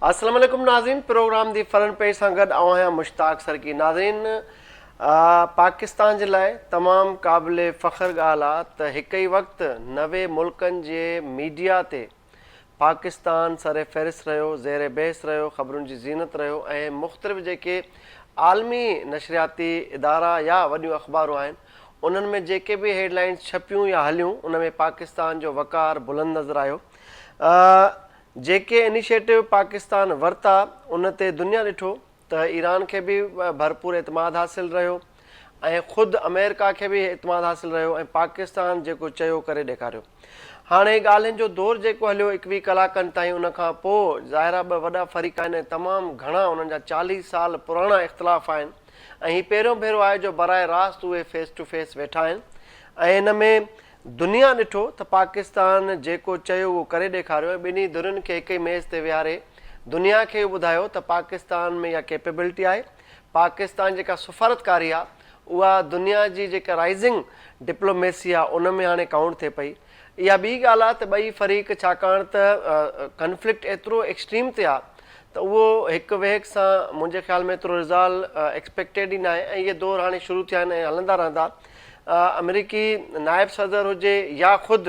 السلام عليڪم ناظرين پروگرام the front page سان گڏ آئون آهيان مشتاق سرڪي ناظرين پاڪستان جي لاء تمام قابل فخر ڳالهه آ ته هڪ ئي وقت 90 ملڪن جي ميڊيا تي پاڪستان سر فهرست رهيو، زير بحث رهيو، خبرن جي زينت رهيو ۽ مختلف جيڪي عالمي نشرياتي ادارا يا وڏيون اخبارون آهن انهن ۾ جيڪي به هيڊ لائنز ڇپيون يا هليون ان ۾ پاڪستان جو وقار بلند نظر آيو. جيڪي انيشيٽو پاڪستان ورتا ان تي دنيا ڏٺو ته ايران کي به ڀرپور اعتماد حاصل رهيو ۽ خود آمريڪا کي به اعتماد حاصل رهيو ۽ پاڪستان جيڪو چيو ڪري ڏيکاريو. هاڻي ڳالهين جو دور جيڪو هليو ايڪويهه ڪلاڪن تائين ان کان پوء ظاهر آهي ٻه وڏا فريق آهن ۽ تمام گهڻا انهن جا چاليهه سال پراڻا اختلاف آهن ۽ هي پهريون ڀيرو آهي جو براهه راست اهي فيس ٽو فيس ويٺا آهن ۽ ان ۾ دنيا ڏٺو ته پاڪستان جيڪو چيو اهو ڪري ڏيکاريو ۽ ٻنهي ڌرين کي هڪ ئي ميز تي ويهاري دنيا کي اهو ٻڌايو ته پاڪستان ۾ اها ڪيپيبلٽي آهي، پاڪستان جيڪا سفارتڪاري آهي اها دنيا جي جيڪا رائزنگ ڊپلوميسي آهي ان ۾ هاڻي ڪائونٽ ٿئي پئي. اها ٻي ڳالهه آهي ته ٻئي فريق ڇاڪاڻ ته ڪنفلڪٽ ايترو ايڪسٽريم تي آهي ته اهو هڪ ويهڪ سان منهنجي خيال ۾ ايترو ريزالو ايڪسپيڪٽيڊ ئي ناهي ۽ اهي دور هاڻي شروع ٿيا آهن ۽ هلندا رهندا. آمريڪي نائب صدر هجي يا خود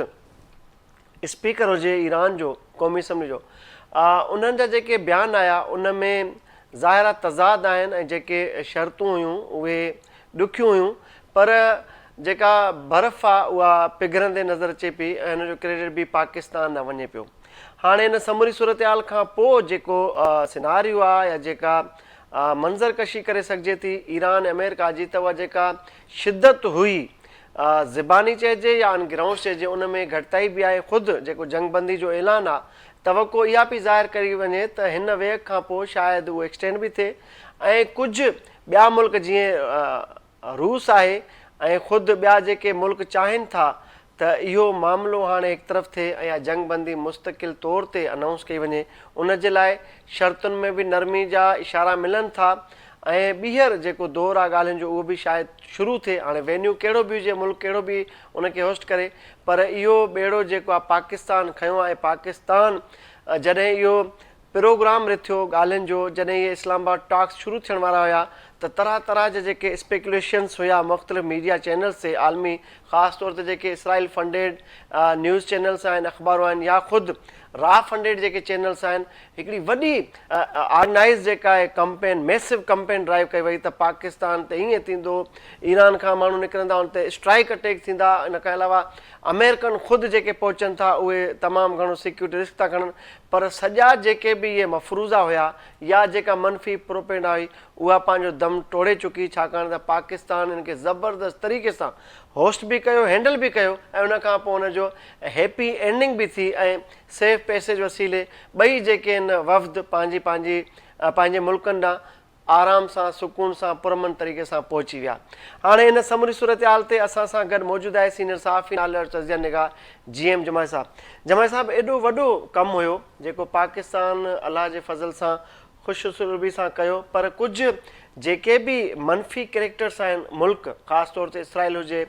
اسپيڪر هجي ايران جو قومي اسيمبلي جو انهن جا جيڪي بيان آيا ان ۾ ظاهر آ تضاد آهن ۽ جيڪي شرطون هيون اهي ڏکيون هيون پر جيڪا برف آ اها پگهرندي نظر اچي پئي ۽ ان جو ڪريڊٽ به پاڪستان ڏانهن وڃي پيو هاڻي ان سموري صورتحال کان پوء جيڪو سيناريو آ يا جيڪا منظر ڪشي ڪري سگهجي ٿي ايران ۽ آمريڪا جي ته اها جيڪا شدت هئي زباني چئجي يا آن گرائونڊ چئجي ان ۾ گهٽتائي به آهي خود جيڪو جنگ بندي جو اعلان آ توقع اها پئي ظاهر ڪئي وڃي ته هن ويهڪ کان پوء شايد اهو ايڪسٽينڊ به ٿئي ۽ ڪجهه ٻيا ملڪ جيئن روس آهي ۽ خود ٻيا جيڪي ملڪ چاهين ٿا ته اهو معاملو هاڻي هڪ طرف ٿئي ۽ اها جنگ بندي مستقل طور تي انائونس ڪئي وڃي ان جي لاء شرطن ۾ به نرمي جا اشارا ملن ٿا ۽ ٻيهر جيڪو دور آهي ڳالهين جو اهو به شايد شروع ٿئي هاڻي وينيو ڪهڙو به هجي ملڪ ڪهڙو به ان کي هوسٽ ڪري پر اهو ٻيڙو جيڪو آهي پاڪستان کنيو آهي ۽ پاڪستان جڏهن اهو پروگرام رٿيو ڳالهين جو جڏهن اهي اسلام آباد ٽاڪس شروع ٿيڻ وارا هيا ته طرح طرح جا جيڪي اسپيڪيوليشنس هيا مختلف ميڊيا چينلز تي عالمي خاص طور تي جيڪي اسرائيل فنڊيڊ نيوز چينلز آهن اخبارون آهن يا خود را فنڊيڊ جيڪي چينلز آهن هڪڙي وڏي آرگنائز جيڪا آهي ڪمپين ميسو ڪمپين ڊرائيو ڪئي وئي ته پاڪستان تي ائين ٿيندو ايران کان ماڻهو نڪرندا ان تي اسٽرائيڪ اٽيڪ ٿيندا ان کان علاوه آمريڪن خود جيڪي پهچن ٿا اهي تمام گهڻو سيڪيورٽي رسڪ ٿا کڻن پر سڄا جيڪي به اهي مفروضا هيا يا جيڪا منفي پروپينڊا هئي اها پنهنجو دم ٽوڙي چڪي ڇاڪاڻ ته پاڪستان ان کي زبردست طريقي سان هوسٽ به ڪيو هينڊل به ڪيو ۽ ان کان پوء ان جو هيپي اينڊنگ به ٿي ۽ سيف پيسيج وسيلي ٻئي جيڪي آهن وفد پنهنجي پنهنجي پنهنجي ملڪن ڏانهن آرام سان سڪون سان پرامن طريقي سان پهچي ويا. هاڻي ان سموري صورتحال تي اسان سان گڏ موجود آهي سينيئر صحافي ناليوارو تجزيه نگار جي ايم جماعي صاحب. جماعي صاحب ايڏو وڏو ڪم هيو جيڪو پاڪستان الله جي فضل سان خوش اسلوبي سان ڪيو پر ڪجهه جيڪي به منفي ڪريڪٽرس آهن ملڪ خاص طور تي اسرائيل هجي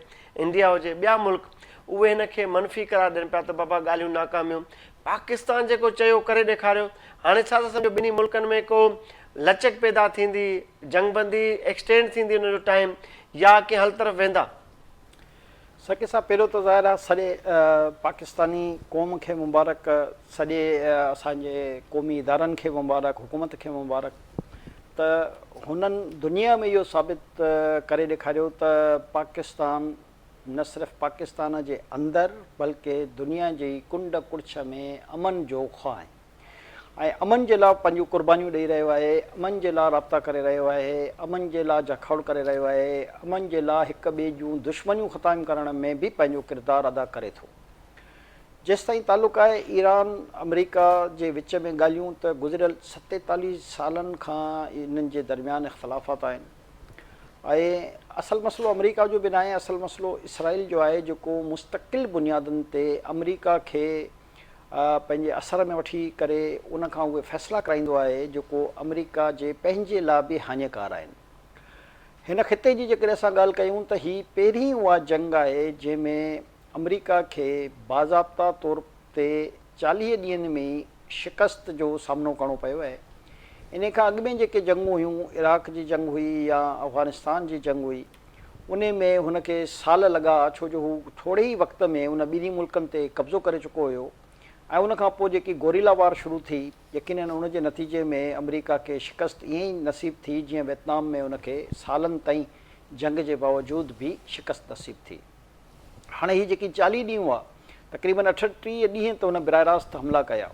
انڊيا هجي ٻيا ملڪ اهي هن کي منفي قرار ڏين پيا ته بابا ڳالهيون ناڪاميون پاڪستان جيڪو چيو ڪري ڏيکاريو هاڻي ڇا ٿا سمجهو ٻنهي ملڪن ۾ ڪو لچڪ پيدا ٿيندي، جنگ بندي ايڪسٽينڊ ٿيندي ان جو ٽائيم يا ڪنهن حل طرف ويندا؟ ساقي صاحب پهريون ته ظاهر آهي سڄي پاڪستاني قوم کي مبارڪ سڄي اسان جي قومي ادارن کي مبارڪ حڪومت کي مبارڪ ته هنن دنيا ۾ اهو ثابت ڪري ڏيکاريو ته پاڪستان نه صرف پاڪستان جي اندر بلڪه دنيا جي ڪنڊ ڪڙڇ ۾ امن جو خواهه ۽ امن جي لاء پنهنجون قربانيون ڏئي رهيو آهي، امن جي لاء رابطا ڪري رهيو آهي، امن جي لاء جاکوڙ ڪري رهيو آهي، امن جي لاء هڪ ٻئي جون دشمنيون ختم ڪرڻ ۾ به پنهنجو ڪردار ادا ڪري ٿو. جيستائين تعلق آهي ايران آمريڪا جي وچ ۾ ڳالهيون ته گذريل 47 سالن کان انهن جي درميان اختلافات آهن ۽ اصل مسئلو آمريڪا جو به ناهي اصل مسئلو اسرائيل جو آهي جيڪو مستقل بنيادن تي آمريڪا کي پنهنجي اثر ۾ وٺي ڪري ان کان اهي فيصلا ڪرائيندو آهي جيڪو آمريڪا جي پنهنجي لاء به هاڃيڪار آهن. هن خطي جي جيڪڏهن اسان ڳالهه ڪيون ته هي پهرين اها جنگ آهي جنهن ۾ آمريڪا کي باضابطا طور تي 40 ڏينهن ۾ ئي شڪست جو سامنو ڪرڻو پيو آهي. انهي کان اڳ ۾ جيڪي جنگون هيون، عراق جي جنگ هئي يا افغانستان جي جنگ هئي، انهي ۾ هن کي سال لڳا ڇو جو هو ٿوري ئي وقت ۾ ان ٻنهي ملڪن تي قبضو ڪري چڪو هيو ۽ ان کان پوء جيڪي گوريلا وار شروع ٿي يقينن ان جي نتيجي ۾ آمريڪا کي شڪست ائين ئي نصيب ٿي جيئن ويتنام ۾ ان کي سالن تائين جنگ جي باوجود به شڪست نصيب ٿي. هاڻي هي جيڪي 40 ڏينهن هئا، تقريبن 38 ڏينهن ته هن براهه راست حملا ڪيا.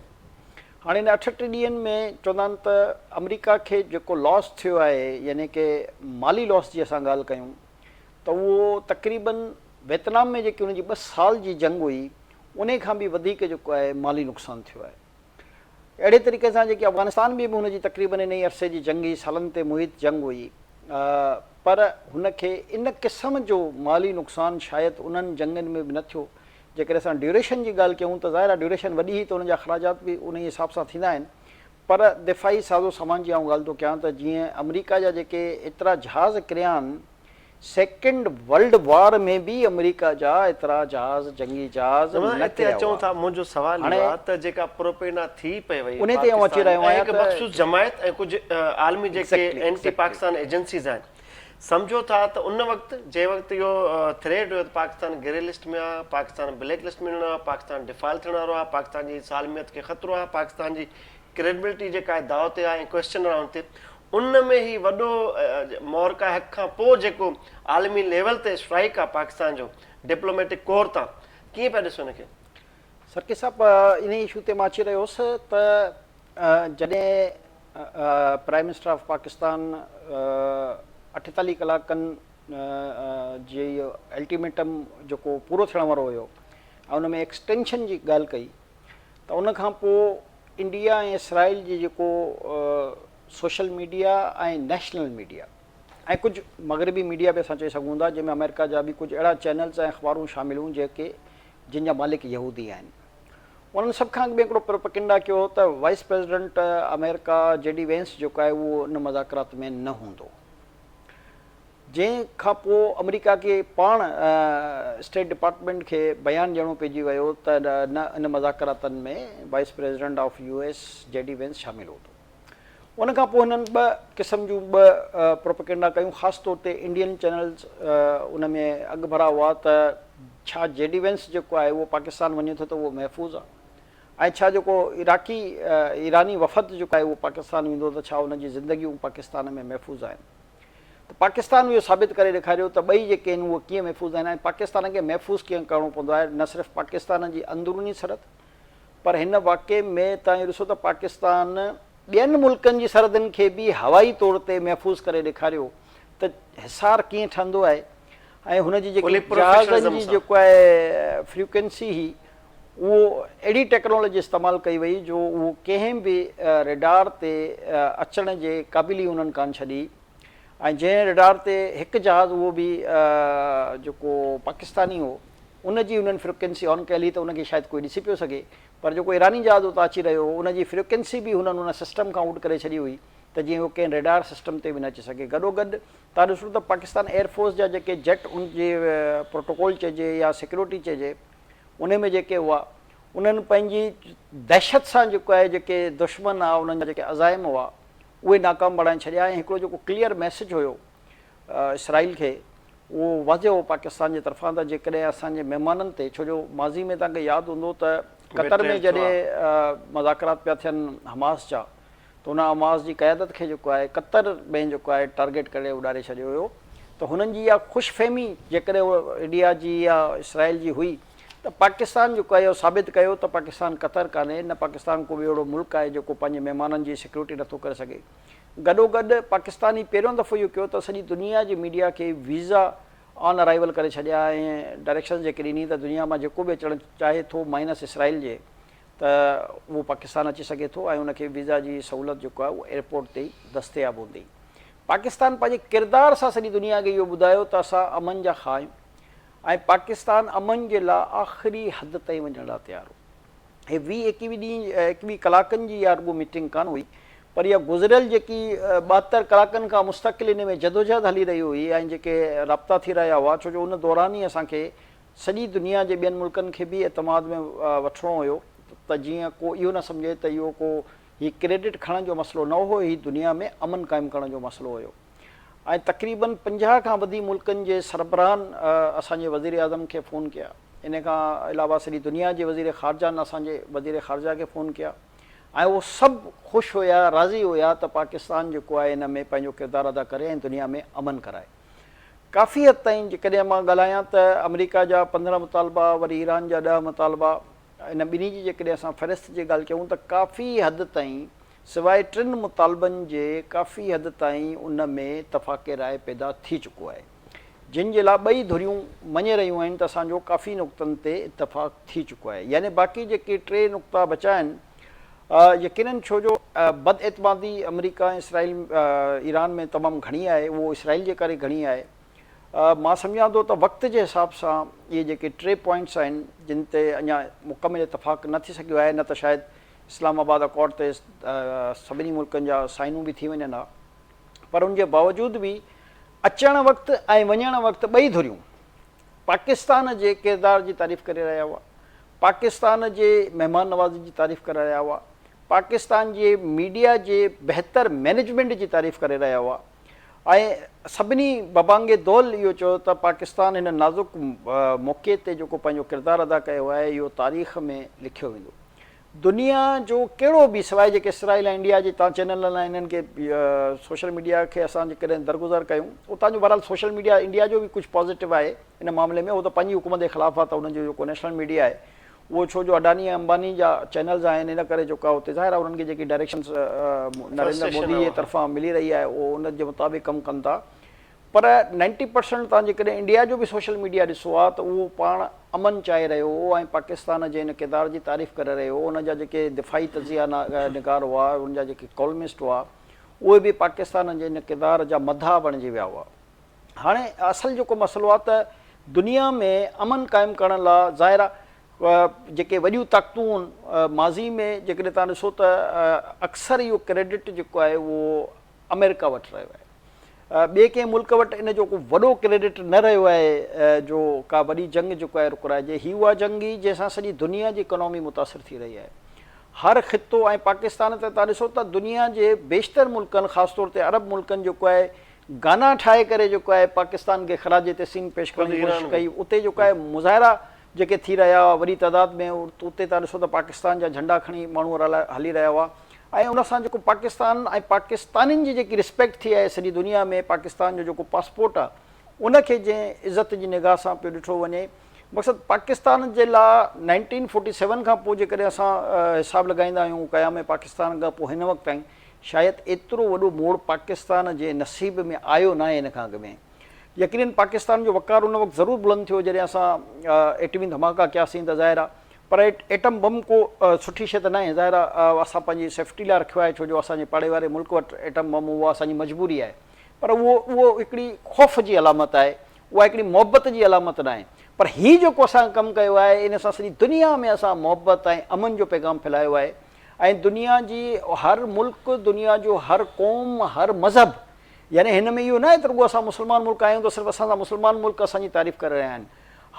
هاڻي ان 38 ڏينهن ۾ چوندا آهن ته آمريڪا کي جيڪو لاس ٿيو آهي يعني ڪي مالي لاس جي اسان ڳالهه ڪيون ته اهو تقريبن ويتنام ۾ جيڪي هن جي ٻه سال جي جنگ هئي انهي کان به وڌيڪ جيڪو آهي مالي نقصان ٿيو آهي. اهڙي طريقي سان جيڪي افغانستان ۾ به هن جي تقريبن انهي عرصي جي جنگ هئي، سالن تي محيط جنگ هئي، پر هن کي ان قسم جو مالي نقصان شايد انهن جنگن ۾ به نه ٿيو. جيڪڏهن اسان ڊيوريشن جي ڳالهه ڪيون ته ظاهر آهي ڊيوريشن وڏي هئي ته ان جا اخراجات به انهي حساب سان ٿيندا آهن، پر دفاعي سازو سامان جي آئون ڳالهه ٿو ڪيان ته جيئن آمريڪا جا جيڪي ايترا جهاز ڪريا آهن، سيڪنڊ ورلڊ وار ۾ به آمريڪا جا ايترا جهاز جنگي جهاز نه ڪريا اتي اچون ٿا منهنجو سوال هاڻي اهو آهي ته جيڪا پروپينڊا ٿي پئي وئي انهي تي آئون اچي پاڪستان رهيو ۽ آهيان هڪ ته مخصوص جماعت ۽ ڪجهه عالمي جيڪي exactly anti exactly Pakistan agencies آهن سمجهو ٿا ته ان وقت جنهن وقت اهو ٿريٽ هيو ته پاڪستان گري لسٽ ۾ آهي پاڪستان بليڪ لسٽ ۾ وڃڻو آهي پاڪستان ڊفال ٿيڻ وارو آهي پاڪستان جي سالميت کي خطرو آهي پاڪستان جي ڪريڊبلٽي جيڪا آهي داء تي آهي ۽ ڪويسچن رائونڊ تي ان ۾ هي وڏو معرڪه حق کان پوء جيڪو عالمي ليول تي اسٽرائيڪ آ پاڪستان جو ڊپلوميٽڪ ڪور تان ڪيئن پيا ڏسو ان کي؟ سرڪي صاحب انهي اشو تي مان اچي رهيو هوس ته جڏهن پرائم منسٽر آف پاڪستان 48 ڪلاڪن جي الٽيميٽم جيڪو پورو ٿيڻ وارو هيو ۽ ان ۾ ايڪسٽينشن جي ڳالهه ڪئي ته ان کان پوء انڊيا ۽ اسرائيل جي جيڪو سوشل ميڊيا ۽ نيشنل ميڊيا ۽ ڪجهه مغربي ميڊيا به اسان چئي سگهون ٿا جنهن ۾ آمريڪا جا به ڪجهه اهڙا چينلز ۽ اخبارون شامل هيون جيڪي جن جا مالڪ يهودي آهن انهن سڀ کان اڳ ۾ هڪڙو پروپئگنڊا ڪيو هو ته vice president America J D Vance جيڪو آهي اهو ان مذاڪرات ۾ نه هوندو جنهن کان پوء آمريڪا کي پاڻ اسٽيٽ ڊپارٽمينٽ کي بيان ڏيڻو پئجي ويو ته نه ان مذاڪراتن ۾ vice president of U S J D Vance شامل هوندو. ان کان پوء هنن ٻه قسم جون ٻه پروپيگنڊا ڪيون خاص طور تي انڊين چينلز ان ۾ اڳڀرا هئا ته ڇا جي ڊي وينس جيڪو آهي اهو پاڪستان وڃي ٿو ته اهو محفوظ آهي ۽ ڇا جيڪو عراقي ايراني وفد جيڪو آهي اهو پاڪستان ويندو ته ڇا ان جي زندگيون پاڪستان ۾ محفوظ آهن. ته پاڪستان اهو ثابت ڪري ڏيکاريو ته ٻئي جيڪي آهن اهي ڪيئن محفوظ آهن ۽ پاڪستان کي محفوظ ڪيئن ڪرڻو پوندو آهي نه صرف پاڪستان جي اندروني سرحد پر هن واقعي ۾ توهان اهو ڏسو ته پاڪستان ٻين ملڪن جي سرحدن کي به هوائي طور تي محفوظ ڪري ڏيکاريو ته حصار ڪيئن ٺهندو آهي ۽ هن جي جيڪي جهازن جي جيڪو آهي فريڪوئنسي هئي اهو اهڙي ٽيڪنالاجي استعمال ڪئي وئي جو اهو ڪنهن به ريڊار تي اچڻ جي قابل ئي انهن ڪانه ڇڏي ۽ جنهن ريڊار تي هڪ جهاز اهو به جيڪو پاڪستاني هو ان جي انهن فريڪوئنسي آن ڪيل هئي ته ان کي شايد ڪوئي ڏسي پيو سگهي پر جيڪو ايراني جهاز اتان اچي رهيو هو ان جي فريڪوئنسي به هنن ان سسٽم کان آئوٽ ڪري ڇڏي هئي ته جيئن اهو ڪنهن ريڊار سسٽم تي به نه اچي سگهي گڏوگڏ تان ڏسو ته پاڪستان ايئر فورس جا جيڪي جيٽ ان جي پروٽوڪول چئجي يا سيڪيورٽي چئجي انهي ۾ جيڪي هئا انهن پنهنجي دهشت سان جيڪو آهي جيڪي دشمن ها انهن جا جيڪي عزائم هئا اهي ناڪام بڻائي ڇڏيا ۽ هڪڙو جيڪو ڪليئر ميسيج هيو اسرائيل کي اهو واضح هو پاڪستان جي طرفان ته جيڪڏهن اسان جي مهمانن تي ڇو جو ماضي ۾ توهان کي ياد هوندو ته قطر ۾ جڏهن مذاڪرات پيا ٿين حماس جا ته ان حماس جي قيادت کي جيڪو آهي قطر ۾ جيڪو آهي ٽارگيٽ ڪري اڏاري ڇڏيو هيو ته هنن جي اها خوش فهمي جيڪڏهن اها انڊيا جي يا اسرائيل جي هئي ته پاڪستان جيڪو آهي اهو ثابت ڪيو ته پاڪستان قطر ڪانهي نه پاڪستان ڪو به اهڙو ملڪ آهي جيڪو پنهنجي مهمانن جي سيڪيورٽي نٿو ڪري سگهي گڏوگڏ پاڪستان هي پهريون دفعو اهو ڪيو ته سڄي دنيا جي ميڊيا کي ويزا آن ارائيول ڪري ڇڏيا ۽ ڊائريڪشنز جيڪي ڏني ته دنيا مان جيڪو به اچڻ چاهي ٿو مائنس اسرائيل جي ته اهو پاڪستان اچي سگهي ٿو ۽ ان کي ويزا جي سهولت جيڪو آهي اهو ايئرپورٽ تي ئي دستياب هوندي. پاڪستان پنهنجي ڪردار سان سڄي دنيا کي اهو ٻڌايو ته اسان امن جا خواهه آهيون ۽ پاڪستان امن جي لاء آخري حد تائين وڃڻ لاء تيار هو. هي ويهه ايڪويهه ڏينهن ايڪويهه ڪلاڪن جي اها رڳو ميٽنگ ڪانه هئي پر اها گذريل جيڪي 72 ڪلاڪن کان مستقل ان ۾ جدوجهد هلي رهي هئي ۽ جيڪي رابطا ٿي رهيا هئا ڇو جو ان دوران ئي اسان کي سڄي دنيا جي ٻين ملڪن کي به اعتماد ۾ وٺڻو هيو ته جيئن ڪو اهو نه سمجهي ته اهو ڪو هي ڪريڊٽ کڻڻ جو مسئلو نه هو، هي دنيا ۾ امن قائم ڪرڻ جو مسئلو هيو ۽ تقريبن 50 کان وڌي ملڪن جي سربراهن اسان جي وزيراعظم کي فون ڪيا. ان کان علاوه سڄي دنيا جي وزير خارجه اسان جي وزير خارجه کي فون ڪيا ۽ اهو سڀ خوش هيا، راضي هيا ته پاڪستان جيڪو آهي ان ۾ پنهنجو ڪردار ادا ڪري ۽ دنيا ۾ امن ڪرائي. ڪافي حد تائين جيڪڏهن مان ڳالهايان ته آمريڪا جا 15 مطالبا وري ايران جا 10 مطالبا ان ٻنهي جي جيڪڏهن اسان فهرست جي ڳالهه ڪيون ته ڪافي حد تائين سواء ٽن مطالبن جي ڪافي حد تائين ان ۾ اتفاق راء پيدا ٿي چڪو آهي جن جي لاء ٻئي ڌريون مڃي رهيون آهن ته اسان جو ڪافي نقطن تي اتفاق ٿي چڪو آهي يعني باقي جيڪي ٽي نقطا بچا آهن يقينن ڇو جو بد اعتمادي آمريڪا ۽ اسرائيل ايران ۾ تمام گهڻي آهي اهو اسرائيل جي ڪري گهڻي آهي مان سمجهان ٿو ته وقت جي حساب سان اهي جيڪي ٽي پوائنٽس آهن جن تي اڃا مڪمل اتفاق نه ٿي سگهيو آهي نه ته شايد اسلام آباد اڪارڊ تي سڀني ملڪن جا سائنون به ٿي وڃن ها پر ان جي باوجود به اچڻ وقت ۽ وڃڻ وقت ٻئي ڌريون پاڪستان جي ڪردار جي تعريف ڪري رهيا هئا، پاڪستان جي مهمان نوازي جي تعريف ڪري رهيا هئا، پاڪستان جي ميڊيا جي بهتر مئنيجمينٽ جي تعريف ڪري رهيا هئا ۽ سڀني ببانگ دول اهو چيو ته پاڪستان هن نازڪ موقعي تي جيڪو پنهنجو ڪردار ادا ڪيو آهي اهو تاريخ ۾ لکيو ويندو. دنيا جو ڪهڙو به سواء جيڪي اسرائيل ۽ انڊيا جي تان چينلن آهن انهن کي سوشل ميڊيا کي اسان جيڪڏهن درگذر ڪيون اتان جو بهرحال سوشل ميڊيا انڊيا جو به ڪجهه پازيٽو آهي ان معاملي ۾ هو ته پنهنجي حڪومت جي خلاف آهي ته انهن جو جيڪو نيشنل ميڊيا آهي اهو ڇو جو اڊاني ۽ امباني جا چينلز آهن ان ڪري جيڪا اتي ظاهر آهي انهن کي جيڪي ڊائريڪشنز نريندر مودي جي طرفان ملي رهي آهي اهو ان جي مطابق ڪم ڪن ٿا پر نائنٽي پرسنٽ تان جيڪڏهن انڊيا جو به سوشل ميڊيا ڏسو ها ته اهو پاڻ امن چاهي رهيو هو ۽ پاڪستان جي ان ڪردار جي تعريف ڪري رهيو هو ان جا جيڪي دفاعي تجزيه نگار هئا ان جا جيڪي ڪالمسٽ هئا اهي به پاڪستان جي ان ڪردار جا مداح بڻجي ويا هئا هاڻي اصل جيڪو مسئلو آهي ته دنيا ۾ امن قائم ڪرڻ لا ظاهر آهي جيڪي وڏيون طاقتون ماضي ۾ جيڪڏهن تان ڏسو ته اڪثر اهو ڪريڊٽ جيڪو آهي اهو آمريڪا وٽ رهيو آهي. ٻئي ڪنهن ملڪ وٽ ان جو ڪو وڏو ڪريڊٽ نه رهيو آهي جو ڪا وڏي جنگ جيڪو آهي رڪرائجي. هي اها جنگ هئي جنهن سان سڄي دنيا جي اڪانامي متاثر ٿي رهي آهي. هر خطو ۽ پاڪستان ته تان ڏسو ته دنيا جي بيشتر ملڪن خاص طور تي عرب ملڪن جيڪو آهي گانا ٺاهي ڪري جيڪو آهي پاڪستان کي خراج تحسين پيش ڪرڻ جي ڪوشش ڪئي اتي جيڪو آهي مظاهرا جيڪي ٿي رهيا هئا وڏي تعداد ۾ اتي تان ڏسو ته پاڪستان جا جهنڊا کڻي ماڻهو هلي رهيا هئا ۽ ان سان جيڪو پاڪستان ۽ پاڪستانين جي جيڪي رسپيڪٽ ٿي آهي سڄي دنيا ۾ پاڪستان جو جيڪو پاسپورٽ آهي ان کي جنهن عزت جي نگاهه سان پيو ڏٺو وڃي مقصد پاڪستان جي لا نائنٽين فورٽي سيون کان پوء جيڪڏهن اسان حساب لڳائيندا آهيون قيام پاڪستان کان پوء هن وقت تائين شايد ايترو وڏو موڙ پاڪستان جي نصيب ۾ آيو ناهي ان کان اڳ ۾ يقينن پاڪستان جو وقار ان وقت ضرور بلند ٿيو جڏهن اسان ايٽمي ڌماڪا ڪياسين ته ظاهر آهي پر ايٽم بم ڪو سٺي شيء ته ناهي ظاهر آهي اسان پنهنجي سيفٽي لاء رکيو آهي ڇو جو اسان جي پاڙي واري ملڪ وٽ ايٽم بم اها اسان جي مجبوري آهي پر اهو اهو هڪڙي خوف جي علامت آهي اها هڪڙي محبت جي علامت ناهي پر هي جيڪو اسان ڪم ڪيو آهي ان سان سڄي دنيا ۾ اسان محبت ۽ امن جو پيغام ڦهلايو آهي ۽ دنيا جي هر ملڪ دنيا جو هر قوم هر مذهب يعني هن ۾ اهو ناهي ته رڳو اسان مسلمان ملڪ آهيون ته صرف اسان سان مسلمان ملڪ اسان جي تعريف ڪري رهيا آهن.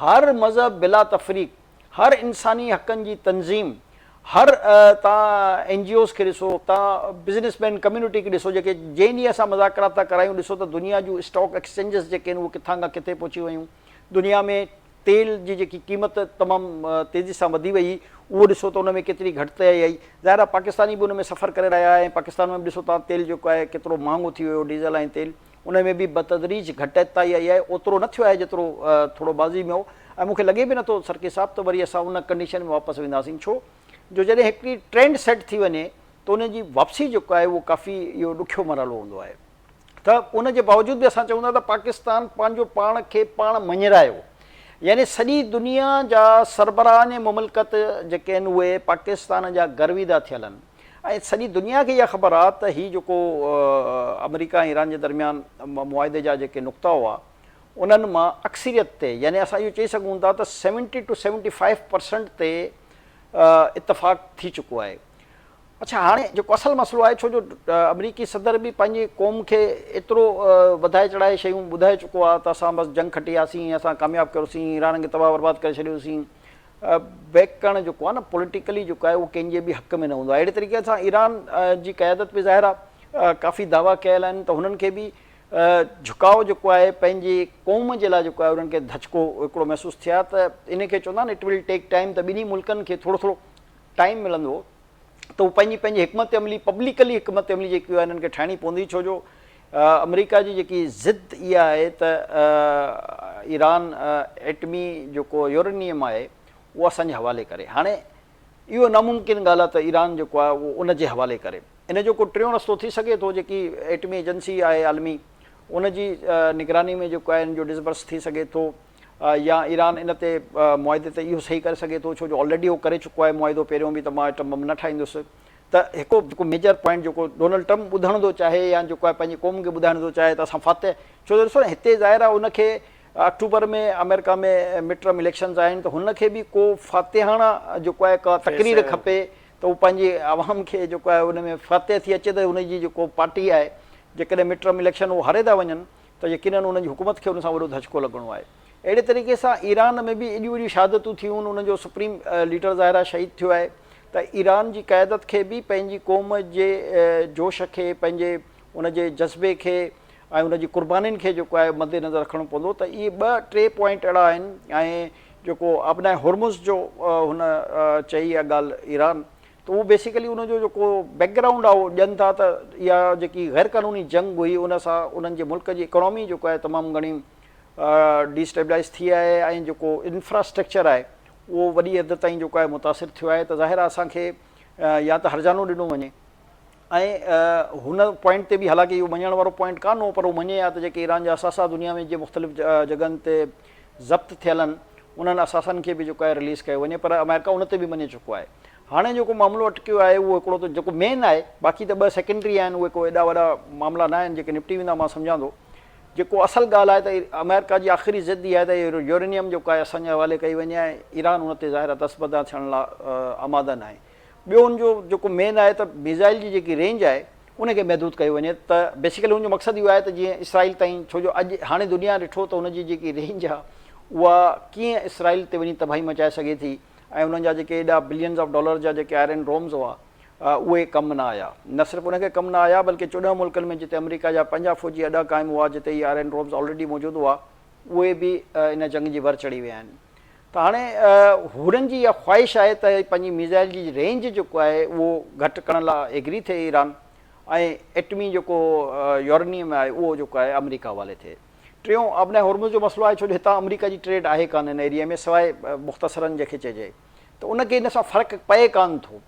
هر مذهب بلا تفريق، هر انساني حقن جي تنظيم، هر تان اين جي اوز کي ڏسو، تان بزنس مين ڪميونٽي کي ڏسو جيڪي جنهن ڏينهن اسان مذاڪرات ٿا ڪرايون ڏسو ته دنيا جون اسٽاڪ ايڪسچينجز جيڪي آهن اهي ڪٿان کان ڪٿي پهچي ويون. دنيا ۾ تيل جي جيڪي قيمت تمام تيزي سان وڌي وئي اهو ڏسو ته ان ۾ ڪيتري گهٽتائي آئي. ظاهر آهي پاڪستاني به ان ۾ سفر ڪري رهيا آهن ۽ پاڪستان ۾ به ڏسو ته تيل جيڪو آهي ڪيترو مهانگو ٿي ويو ڊيزل ۽ تيل ان ۾ به بتدريج گهٽتائي آئي آهي اوترو نه ٿيو آهي جيترو ٿورو ماضي ۾ هو ۽ مون کي لڳي به نٿو سرڪي صاحب ته وري اسان ان ڪنڊيشن ۾ واپس وينداسين ڇو جو جڏهن هڪڙي ٽرينڊ سيٽ ٿي وڃي ته ان جي واپسي جيڪو آهي اهو ڪافي اهو ڏکيو مرحلو هوندو آهي. ته ان جي باوجود به اسان چئون ٿا ته پاڪستان پنهنجو پاڻ کي پاڻ مڃرايو يعني سڄي دنيا جا سربراهان مملڪت جيڪي آهن اهي پاڪستان جا گرويده ٿيل آهن ۽ سڄي دنيا کي اها خبر آهي ته هي جيڪو آمريڪا ۽ ايران جي درميان معاهدي جا جيڪي نقطا هئا انهن مان اڪثريت تي يعني اسان اهو چئي سگهون ٿا ته 70 ٽو 75 پرسنٽ تي اتفاق ٿي چڪو آهي. اڇا هاڻي جيڪو اصل مسئلو آهي ڇو جو آمريڪي صدر به پنهنجي قوم کي ايترو وڌائي چڙهائي شيون ٻڌائي چڪو آهي ته اسان بس جنگ کٽي آسين اسان ڪامياب ڪيوسين ايران کي تباهه برباد ڪري ڇڏيوسين بيڪ ڪرڻ جيڪو آهي نه پوليٽيڪلي جيڪو آهي اهو ڪنهن جي به حق ۾ نه هوندو آهي. اهڙي طريقي سان ايران جي قيادت به ظاهر آهي ڪافي دعويٰ ڪيل آهن ته هنن کي به جهڪاء جيڪو آهي پنهنجي قوم جي لاء جيڪو آهي انهن کي ڌچڪو هڪڙو محسوس ٿئي ها ته ان کي چوندا آهن it will take time ته ٻنهي ملڪن کي ٿورو ٿورو ٽائيم ملندو ته هو پنهنجي پنهنجي حڪمت عملي پبلڪلي حڪمت عملي جيڪي آهي انهن کي ٺاهڻي پوندي ڇو جو آمريڪا جي جيڪي ضد اها آهي ته ايران ايٽمي جيڪو يورينيم آهي اهو اسان جي حوالي ڪري هاڻي اهو ناممڪن ڳالهه آهي ته ايران جيڪو آهي اهو ان جي حوالي ڪري ان جو ڪو ٽيون رستو ٿي سگهي ٿو جيڪي ايٽمي ايجنسي آهي عالمي ان جي نگراني ۾ جيڪو آهي ان جو ڊسبرس ٿي سگهي ٿو يا ايران ان تي معاهدي تي اهو صحيح ڪري سگهي ٿو ڇو جو آلريڊي هو ڪري چڪو آهي معاهدو پهريون به ته مان ايٽم بم نه ٺاهيندس ته هڪ جيڪو ميجر پوائنٽ جيڪو ڊونلڊ ٽرمپ ٻڌڻ ٿو چاهي يا جيڪو آهي پنهنجي قوم کي ٻڌائڻ ٿو چاهي ته اسان فاتح ڇو جو ڏسو نه هتي ظاهر آهي ان کي آڪٽوبر ۾ آمريڪا ۾ مڊ ٽرم اليڪشنز آهن ته هن کي به ڪو فاتحاڻا جيڪو آهي ڪا تقرير کپي ته هو پنهنجي عوام کي جيڪو آهي ان ۾ فاتح ٿي اچي ته هن جي جيڪو پارٽي آهي جيڪڏهن مڊ ٽرم اليڪشن هو هاري ٿا وڃن ته يقينن انهن جي حڪومت کي ان سان وڏو ڌچڪو لڳڻو آهي. اهڙي طريقي سان ايران ۾ به ايڏيون وڏيون شهادتون ٿيون، انهن جو سپريم ليڊر ظاهر آهي شهيد ٿيو آهي ته ايران جي قيادت کي به پنهنجي قوم جي جوش کي، پنهنجي ان جي جذبي کي ۽ ان جي قربانين کي جيڪو آهي مد نظر رکڻو پوندو ته اهي ٻه ٽي پوائنٽ اهڙا آهن ۽ جيڪو آبناء هرمز جو هن چئي اها ڳالهه ايران ته اهو بيسيڪلي ان جو جيڪو بيڪ گرائونڊ آهي اهو ڏين ٿا ته اها جيڪي غير قانوني جنگ هئي ان سان انهن جي ملڪ جي اڪانومي جيڪو آهي تمام گهڻي ڊي اسٽيبلائز ٿي آهي ۽ جيڪو انفراسٽرڪچر آهي اهو وڏي حد تائين جيڪو آهي متاثر ٿيو آهي ته ظاهر آهي اسان کي يا ته هرجانو ڏنو وڃي ۽ هن پوائنٽ تي به حالانڪه اهو مڃڻ وارو پوائنٽ ڪانه هو پر هو مڃي ها ته جيڪي ايران جا اثاثا دنيا ۾ جي مختلف جڳهن تي ضبط ٿيل آهن انهن اثاثن کي به جيڪو آهي رليز ڪيو وڃي پر آمريڪا ان تي به مڃي چڪو آهي. هاڻي جيڪو معاملو اٽڪيو آهي اهو هڪڙو ته جيڪو مين آهي باقي ته ٻه سيڪنڊري آهن اهي ڪو ايڏا وڏا معاملا نه آهن جيڪي نپٽي ويندا مان سمجهان ٿو جيڪو اصل ڳالهه آهي ته آمريڪا جي آخري ضد اها آهي ته يورينيم جيڪو آهي اسان جي حوالي ڪئي وڃي ۽ ايران ان تي ظاهر آهي دستبردار ٿيڻ لاء آماده ناهي. ٻيو ان جو جيڪو مين آهي ته ميزائل جي جيڪي رينج آهي ان کي محدود ڪيو وڃي ته بيسيڪلي ان جو مقصد اهو آهي ته جيئن اسرائيل تائين ڇو جو اڄ هاڻي دنيا ڏٺو ته ان جي جيڪي رينج آهي اها ڪيئن اسرائيل تي وڃي تباهي مچائي سگهي ٿي ۽ انهن جا جيڪي ايڏا بلينز آف ڊالر جا جيڪي آئرن ڊومز هئا اهي ڪم نه آيا نه صرف ان کي ڪم نه آيا بلڪه 14 ملڪن ۾ جتي آمريڪا جا پنهنجا فوجي اڏا قائم هئا جتي اهي آئرن ڊومز آلريڊي موجود هئا اهي به ان جنگ جي ور چڙهي ويا آهن ته هاڻي هنن جي اها خواهش آهي ته پنهنجي ميزائل جي رينج جيڪو آهي اهو گهٽ ڪرڻ لاء ايگري ٿئي ايران ۽ ايٽمي جيڪو يورينيم آهي اهو جيڪو آهي آمريڪا حوالي ٿئي. ٽيون آبناء هرمز جو مسئلو آهي ڇو جو هتان آمريڪا جي ٽريڊ آهي ڪانه هن ايريا ۾ سواء مختصراً جنهن کي چئجي ته ان کي ان سان فرق پئي ڪانه ٿو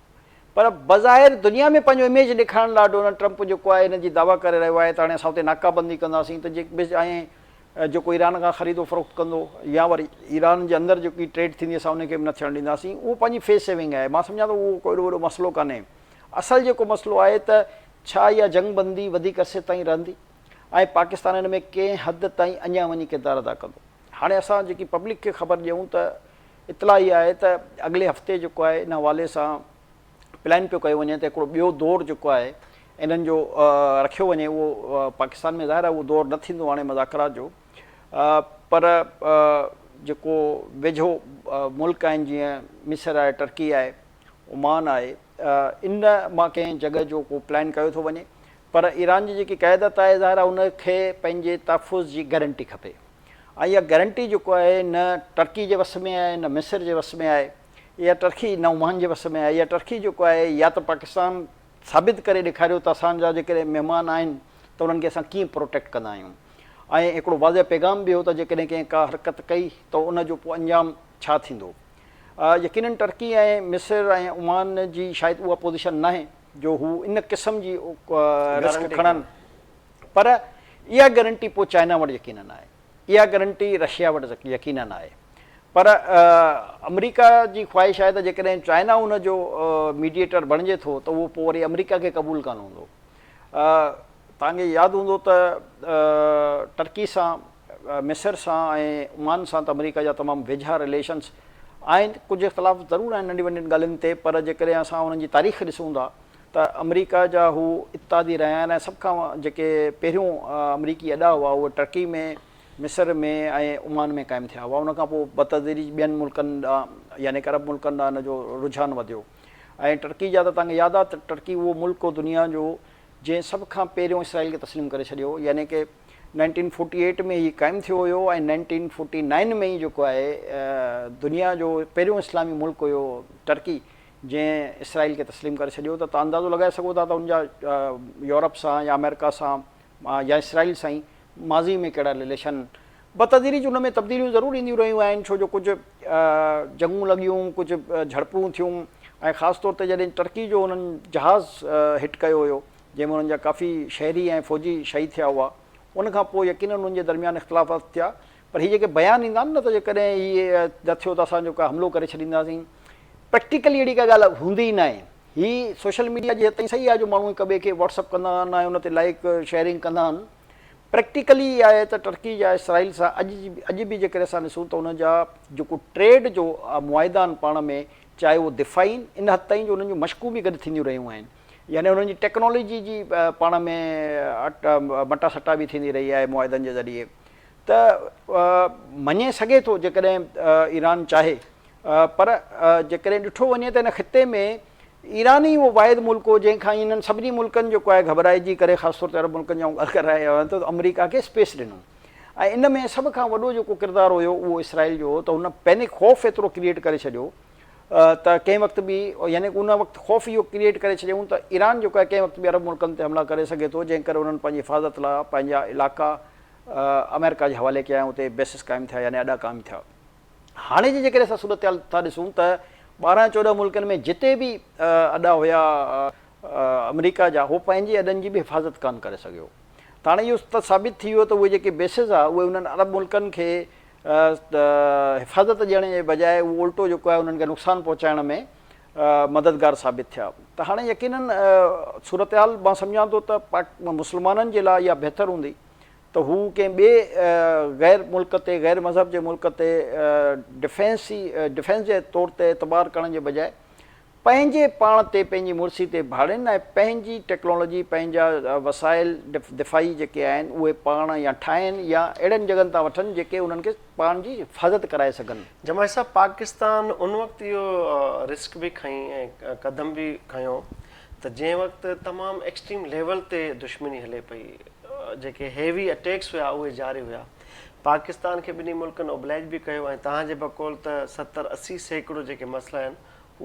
پر بظاهر دنيا ۾ پنهنجو اميج ڏيکارڻ لاء ڊونلڊ ٽرمپ جيڪو آهي ان جي دعويٰ ڪري رهيو آهي ته هاڻي اسان اتي ناڪابندي ڪنداسين ته جيڪ ۽ جيڪو ايران کان خريد و فروخت ڪندو يا وري ايران جي اندر جيڪي ٽريڊ ٿيندي اسان ان کي به نه ٿيڻ ڏينداسين اهو پنهنجي فيس سيونگ آهي مان سمجهان ٿو اهو ڪو ايڏو وڏو مسئلو ڪانهي اصل جيڪو مسئلو آهي ته ڇا اها جنگ بندي وڌيڪ عرصي تائين رهندي ۽ پاڪستان ان ۾ ڪنهن حد تائين اڃا وڃي ڪردار ادا ڪندو هاڻي اسان جيڪي پبلڪ کي خبر ڏيون ته اطلاع اها آهي ته اڳلي هفتي جيڪو آهي ان حوالي سان پلان پيو ڪيو وڃي ته هڪڙو ٻيو دور جيڪو آهي انهن جو رکيو وڃي اهو پاڪستان ۾ ظاهر آهي اهو دور نه ٿيندو هاڻي مذاڪرات جو پر جيڪو ويجهو ملڪ آهن جيئن مصر آهي ٽرڪي آهي عمان آهي ان مان ڪنهن جڳهه جو ڪو پلان ڪيو ٿو وڃي پر ايران جي جيڪي قيادت آهي ظاهر آهي ان کي پنهنجي تحفظ جي گارنٽي کپي ۽ اها گارنٽي جيڪو آهي نه ٽرڪي جي وس ۾ آهي نه مصر جي وس ۾ آهي اها ٽرڪي نه عمان جي وس ۾ آهي اها ٽرڪي جيڪو آهي يا ته پاڪستان ثابت ڪري ڏيکاريو ته اسان جا جيڪڏهن مهمان آهن ته انهن کي اسان ڪيئن پروٽيڪٽ ڪندا آهيون ۽ هڪڙو واضح پيغام به هو ته جيڪڏهن ڪنهن ڪا حرڪت ڪئي ته ان جو پوء انجام ڇا ٿيندو. يقينن ٽرڪي ۽ مصر ۽ عمان جي شايد اها پوزيشن ناهي جو هو ان قسم جي رسڪ کڻن پر اها گارنٽي پوء چائنا وٽ يقينن آهي. اها گرنٽي رشيا وٽ يقينن آهي پر آمريڪا جي خواهش آهي ته جيڪڏهن چائنا ان جو ميڊيئيٽر بڻجي ٿو ته اهو پوء وري آمريڪا کي قبول ڪانه هوندو. توهان کي ياد هوندو ته ٽرڪي سان، مصر سان ۽ عمان سان ته آمريڪا جا تمام ويجها رليشنس آهن، ڪجهه اختلاف ضرور آهن ننڍين وڏين ڳالهين تي پر جيڪڏهن اسان انهن جي تاريخ ڏسون ٿا ته آمريڪا جا هو اتحادي رهيا آهن ۽ سڀ کان جيڪي پهريون آمريڪي اڏا هئا اهي ٽرڪي ۾، مصر ۾ ۽ عمان ۾ قائم ٿيا هئا. ان کان پوء بتدريج ٻين ملڪن ڏانهن يعني ڪه عرب ملڪن ڏانهن ان جو رجحان وڌيو ۽ ٽرڪي جا ته توهان کي ياد آهي ته ٽرڪي اهو ملڪ هو دنيا جو جنهن سڀ کان پهريون اسرائيل کي تسليم ڪري ڇڏيو يعني ڪه 1948 ۾ هي قائم ٿيو هيو ۽ 1949 ۾ ئي جيڪو آهي دنيا جو پهريون اسلامي ملڪ هيو ٽرڪي جنهن اسرائيل کي تسليم ڪري ڇڏيو ته توهان اندازو لڳائي سگهو ٿا ته ان جا يورپ سان يا آمريڪا سان يا اسرائيل سان ئي ماضي ۾ ڪهڙا رليشن بتدريج ان ۾ تبديليون ضرور اينديون رهيون آهن ڇو جو ڪجهه جنگون لڳيون ڪجهه جهڙپون ٿيون ۽ خاص طور تي جڏهن ٽرڪي جو انهن جهاز هٽ ڪيو هيو جنهن ۾ انهن جا ڪافي شهري ۽ فوجي شهيد ٿيا هئا ان کان پوء يقينن انهن جي درميان اختلافات ٿيا پر هي جيڪي بيان ايندا آهن نه ته جيڪڏهن هي نه ٿيو ته اسان جو ڪا حملو ڪري ڇڏينداسين پريڪٽيڪلي اهڙي ڪا ڳالهه هوندي ئي ناهي هي سوشل ميڊيا جي حد تائين صحيح آهي جو ماڻهو هڪ ٻئي کي واٽس اپ ڪندا آهن ۽ ان تي لائڪ شيئرنگ ڪندا آهن پريڪٽيڪلي اها آهي ته ٽرڪي جا اسرائيل سان اڄ اڄ به جيڪڏهن اسان ڏسون ته ان جا جيڪو ٽريڊ جو معاهدا آهن پاڻ ۾ چاهي اهو دفاعي آهن ان حد تائين جو انهن جون مشقون به گڏ ٿينديون رهيون آهن يعني انهن جي ٽيڪنالاجي جي پاڻ ۾ مٽا سٽا به ٿيندي رهي آهي معاهدن جي ذريعي ته مڃي سگهي ٿو جيڪڏهن ايران چاهي پر جيڪڏهن ڏٺو وڃي ته هن خطي ۾ ايران ئي اهو واحد ملڪ هو جنهن کان انهن سڀني ملڪن جيڪو آهي گهٻرائجي ڪري خاص طور تي عرب ملڪن جي آئون ڳالهه ڪري رهيو آهيان ته آمريڪا کي اسپيس ڏنو ۽ ان ۾ سڀ کان وڏو جيڪو ڪردار هيو اهو اسرائيل جو هو ته هن پينڪ خوف ايترو ڪريئيٽ ڪري ڇڏيو ته ڪنهن وقت به يعني ان وقت خوف اهو ڪريئيٽ ڪري ڇڏيائون ته ايران جيڪو آهي ڪنهن وقت به عرب ملڪن تي حملا ڪري سگهي ٿو جنهن ڪري انهن پنهنجي حفاظت لاء پنهنجا علائقا آمريڪا جي حوالي ڪيا ۽ اتي بيسز قائم ٿيا يعني اڏا قائم ٿيا. هاڻي جي جيڪڏهن اسان صورتحال ٿا ڏسون ته 12 14 ملڪن ۾ جتي به اڏا هيا آمريڪا جا هو پنهنجي اڏن جي به حفاظت ڪانه ڪري سگهيو ته هاڻي اهو ته ثابت ٿي ويو ته اهي جيڪي بيسز آ اهي انهن عرب ملڪن کي حفاظت ڏيڻ جي بجاء اهو الٽو جيڪو آهي انهن کي نقصان پهچائڻ ۾ مددگار ثابت ٿيا ته هاڻي يقينن صورتحال مان سمجهان ٿو ته پاڪ مسلمانن جي لاء اها بهتر هوندي ته هو ڪنهن ٻئي غير ملڪ تي غير مذهب جي ملڪ تي ڊفينسي ڊفينس جي طور تي اعتبار ڪرڻ جي بجاء پنهنجي پاڻ تي پنهنجي مڙسي تي ڀاڙين ۽ پنهنجي ٽيڪنالاجي پنهنجا وسائل دفاعي جيڪي آهن اهي پاڻ يا ٺاهين يا اهڙن جڳهن تان وٺن جيڪي انهن کي پاڻ جي حفاظت ڪرائي سگهن. جماعت صاحب پاڪستان ان وقت اهو رسڪ به کنئي ۽ قدم به کنيو ته جنهن وقت تمام ايڪسٽريم ليول تي دشمني هلي پئي جيڪي هيوي اٽيڪس هيا اهي جاري هيا پاڪستان کي ٻنهي ملڪن اوبلائج به ڪيو ۽ توهان جي بقول ته 70 80% جيڪي مسئلا آهن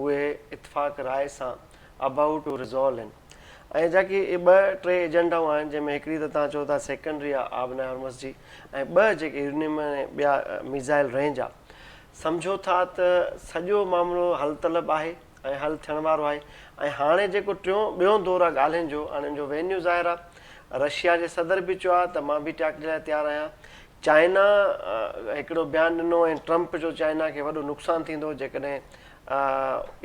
اهي اتفاق راء سان ابائوٽ ٽو ريزالو آهن ۽ جاڪي اهي ٻه ٽي ايجنڊائون آهن جنهن ۾ هڪڙي ته توهان چئو ٿا سيڪنڊري آهي آبناء هرمز جي ۽ ٻه جيڪي يورينيم ۽ ٻيا ميزائل رينج آهي سمجهو ٿا ته سڄو معاملو حل طلب آهي ۽ حل ٿيڻ وارو آهي ۽ هاڻي جيڪو ٽيون ٻيون دور آهي ڳالهين جو هاڻي ان جو وينيو ظاهر آهي رشيا جي صدر به چيو آهي ته مان به ٽياڪڙي لاء تيار آهيان چائنا هڪڙو بيان ڏنو ۽ ٽرمپ جو چائنا کي وڏو نقصان ٿيندو جيڪڏهن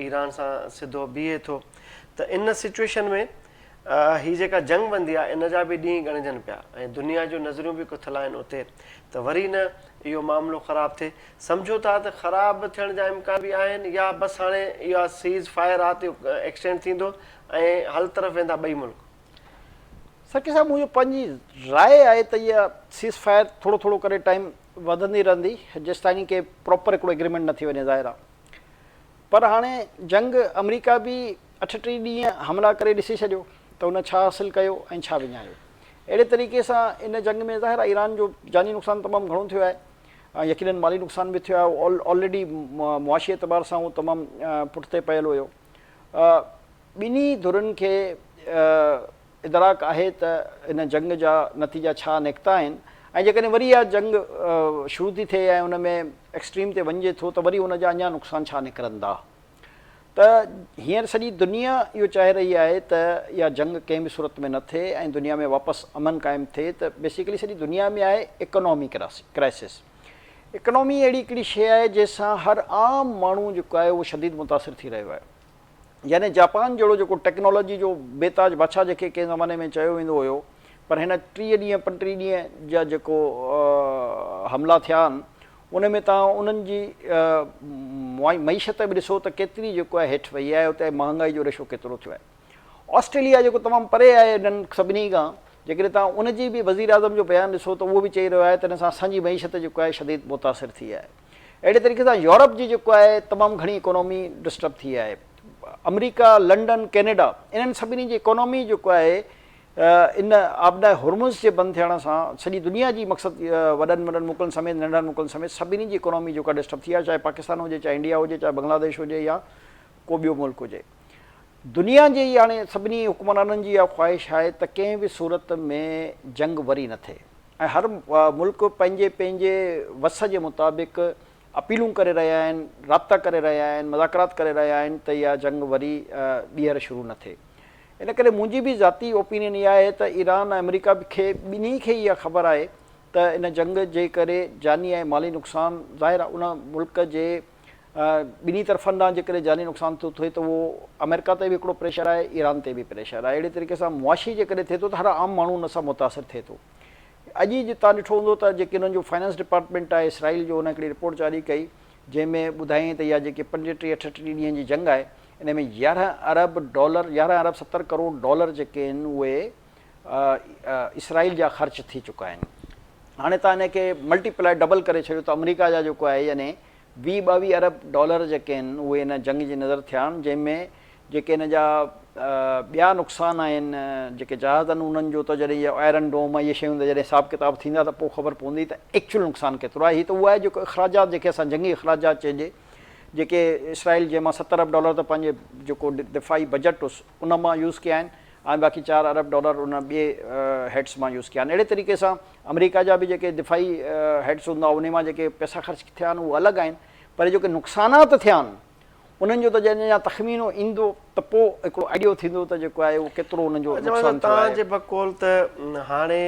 ايران سان سڌو بيهي ٿو ته ان سچويشن ۾ هي جيڪا جنگ بندي آهي ان جا به ڏينهن ڳڻجن پيا ۽ دنيا جون نظريون به کٿل آهن اتي ته وري نه اهو معاملو خراب ٿئي سمجهو ٿا ته خراب ٿيڻ جا امڪان به آهن يا بس هاڻي اها سيز فائر آ ته ايڪسٽينڊ ٿيندو ۽ حل طرف ويندا ٻئي ملڪ. سرڪي صاحب منهنجو پنهنجي راء آهي ته اها سيز فائر ٿورو ٿورو ڪري ٽائيم وڌندي رهندي جيستائين ڪي پراپر هڪڙو ايگريمينٽ نه ٿي وڃي ظاهر آ پر هاڻي جنگ آمريڪا به 38 ڏينهن حملا ڪري ڏسي ڇڏيو ته ان ڇا حاصل ڪيو ۽ ڇا وڃايو اهڙي طريقي سان ان جنگ ۾ ظاهر آ ايران جو جاني نقصان تمام گهڻو ٿيو آهي ۽ يقينن مالي نقصان به ٿيو آهي آلريڊي معاشي اعتبار سان هو تمام پٺتي پيل هيو ٻنهي ڌرين کي ادراڪ آهي ته ان جنگ جا نتيجا ڇا نڪتا آهن ۽ جيڪڏهن وري اها جنگ شروع ٿي ٿئي ۽ ان ۾ ايڪسٽريم تي وڃجي ٿو ته وري ان جا اڃا نقصان ڇا نڪرندا ته هينئر سڄي دنيا اهو چاهي رهي آهي ته اها جنگ ڪنهن به صورت ۾ نه ٿئي ۽ دنيا ۾ واپس امن قائم ٿئي ته بيسيڪلي سڄي دنيا ۾ آهي اڪانامي ڪرائسس اڪانامي اهڙي هڪڙي شيء آهي جنهن سان هر عام ماڻهو جيڪو آهي اهو شديد متاثر ٿي رهيو آهي يعني جاپان جهڙو جيڪو ٽيڪنالاجي جو بي تاج بادشاهه جنهن کي ڪنهن زماني ۾ چيو ويندو هيو پر هن 30 ڏينهن 35 ڏينهن جا جيڪو حملا ٿيا آهن ان ۾ توهان انهن جي معيشت به ڏسو ته ڪيتري جيڪو آهي هيٺ وئي آهي اتي مهانگائي جو ريشو ڪيترو ٿيو آهي. آسٽريليا جيڪو تمام پري آهي انهن سڀني کان جيڪڏهن توهان ان جي به وزيراعظم جو بيان ڏسو ته اهو به چئي رهيو آهي ته ان سان اسان جي معيشت جيڪو آهي شديد متاثر ٿي آهي. اهڙي طريقي سان يورپ جي جيڪو آهي تمام گهڻي اڪانومي ڊسٽرب ٿي آهي. آمريڪا، لنڊن، ڪينيڊا انهن سڀني جي اڪانومي جيڪو آهي ان آبناء هرمز جي بند ٿيڻ سان سڄي دنيا جي مقصد وڏن وڏن ملڪن سميت ننڍن ملڪن سميت سڀني جي اڪانومي جيڪا ڊسٽرب ٿي آهي چاهي پاڪستان هجي چاهي انڊيا هجي چاهي بنگلاديش هجي يا ڪو ٻيو ملڪ هجي. دنيا جي هاڻي سڀني حڪمرانن جي اها خواهش آهي ته ڪنهن به صورت ۾ جنگ وري نه ٿئي ۽ هر ملڪ پنهنجي پنهنجي وس جي مطابق اپيلون ڪري رهيا آهن، رابطا ڪري رهيا آهن، مذاڪرات ڪري رهيا آهن ته اها جنگ وري ٻيهر شروع نه ٿئي. ان ڪري منهنجي به ذاتي اوپينين اها آهي ته ايران ۽ آمريڪا کي ٻنهي کي اها خبر آهي ته ان جنگ جي ڪري جاني ۽ مالي نقصان ظاهر آهي ان ملڪ جي ٻنهي طرفن ڏانهن جيڪڏهن جاني نقصان ٿو ٿئي ته اهو آمريڪا تي به هڪڙو پريشر آهي ايران تي به پريشر آهي اهڙي طريقي سان معاشي جيڪڏهن ٿئي ٿو ته هر عام ماڻهو ان سان متاثر ٿئي ٿو. اڄ ئي توهان ڏٺو هوندو ته جيڪي انهن جو فائنانس ڊپارٽمينٽ آهي اسرائيل جو ان هڪڙي رپورٽ جاري ڪئي جنهن ۾ ٻڌايائين ته اها جيڪي 35 38 ڏينهن جي جنگ آهي ان ۾ 11 ارب ڊالر 11 ارب 70 ڪروڙ ڊالر جيڪي آهن اهي اسرائيل جا خرچ ٿي چڪا آهن هاڻي توهان ان کي ملٽي پلائي ڊبل ڪري ڇڏيو ته آمريڪا جا جيڪو آهي يعني 20 22 ارب ڊالر جيڪي آهن اهي ان جنگ جي نظر ٿيا آهن جنهن ۾ جيڪي ان جا ٻيا نقصان آهن جيڪي جهاز آهن انهن جو ته جڏهن اهي آئرن ڊوم ۽ اهي شيون ته جڏهن حساب ڪتاب ٿيندا ته پوء خبر پوندي ته ايڪچوئل نقصان ڪيترو آهي هي ته اهو آهي جيڪو اخراجات جيڪي اسان جنگي اخراجات چئجي جيڪي اسرائيل جنهن مان 70 ارب ڊالر ته پنهنجي جيڪو دفاعي بجيٽ هوس ان مان يوز ڪيا آهن ۽ باقي 4 ارب ڊالر ان ٻئي هيڊس مان يوز ڪيا آهن اهڙي طريقي سان آمريڪا جا به جيڪي دفاعي هيڊس هوندا انهي مان جيڪي پئسا خرچ ٿيا آهن اهي الڳ آهن پر جيڪي نقصانات ٿيا آهن انهن جو ته جڏهن اڃا تخمينو ايندو ته پوء هڪڙو آئيڊيو ٿيندو ته جيڪو آهي اهو ڪيترو انهن جو اچا نقصان مطلب ٿيو توهان آهي. جي بقول ته هاڻي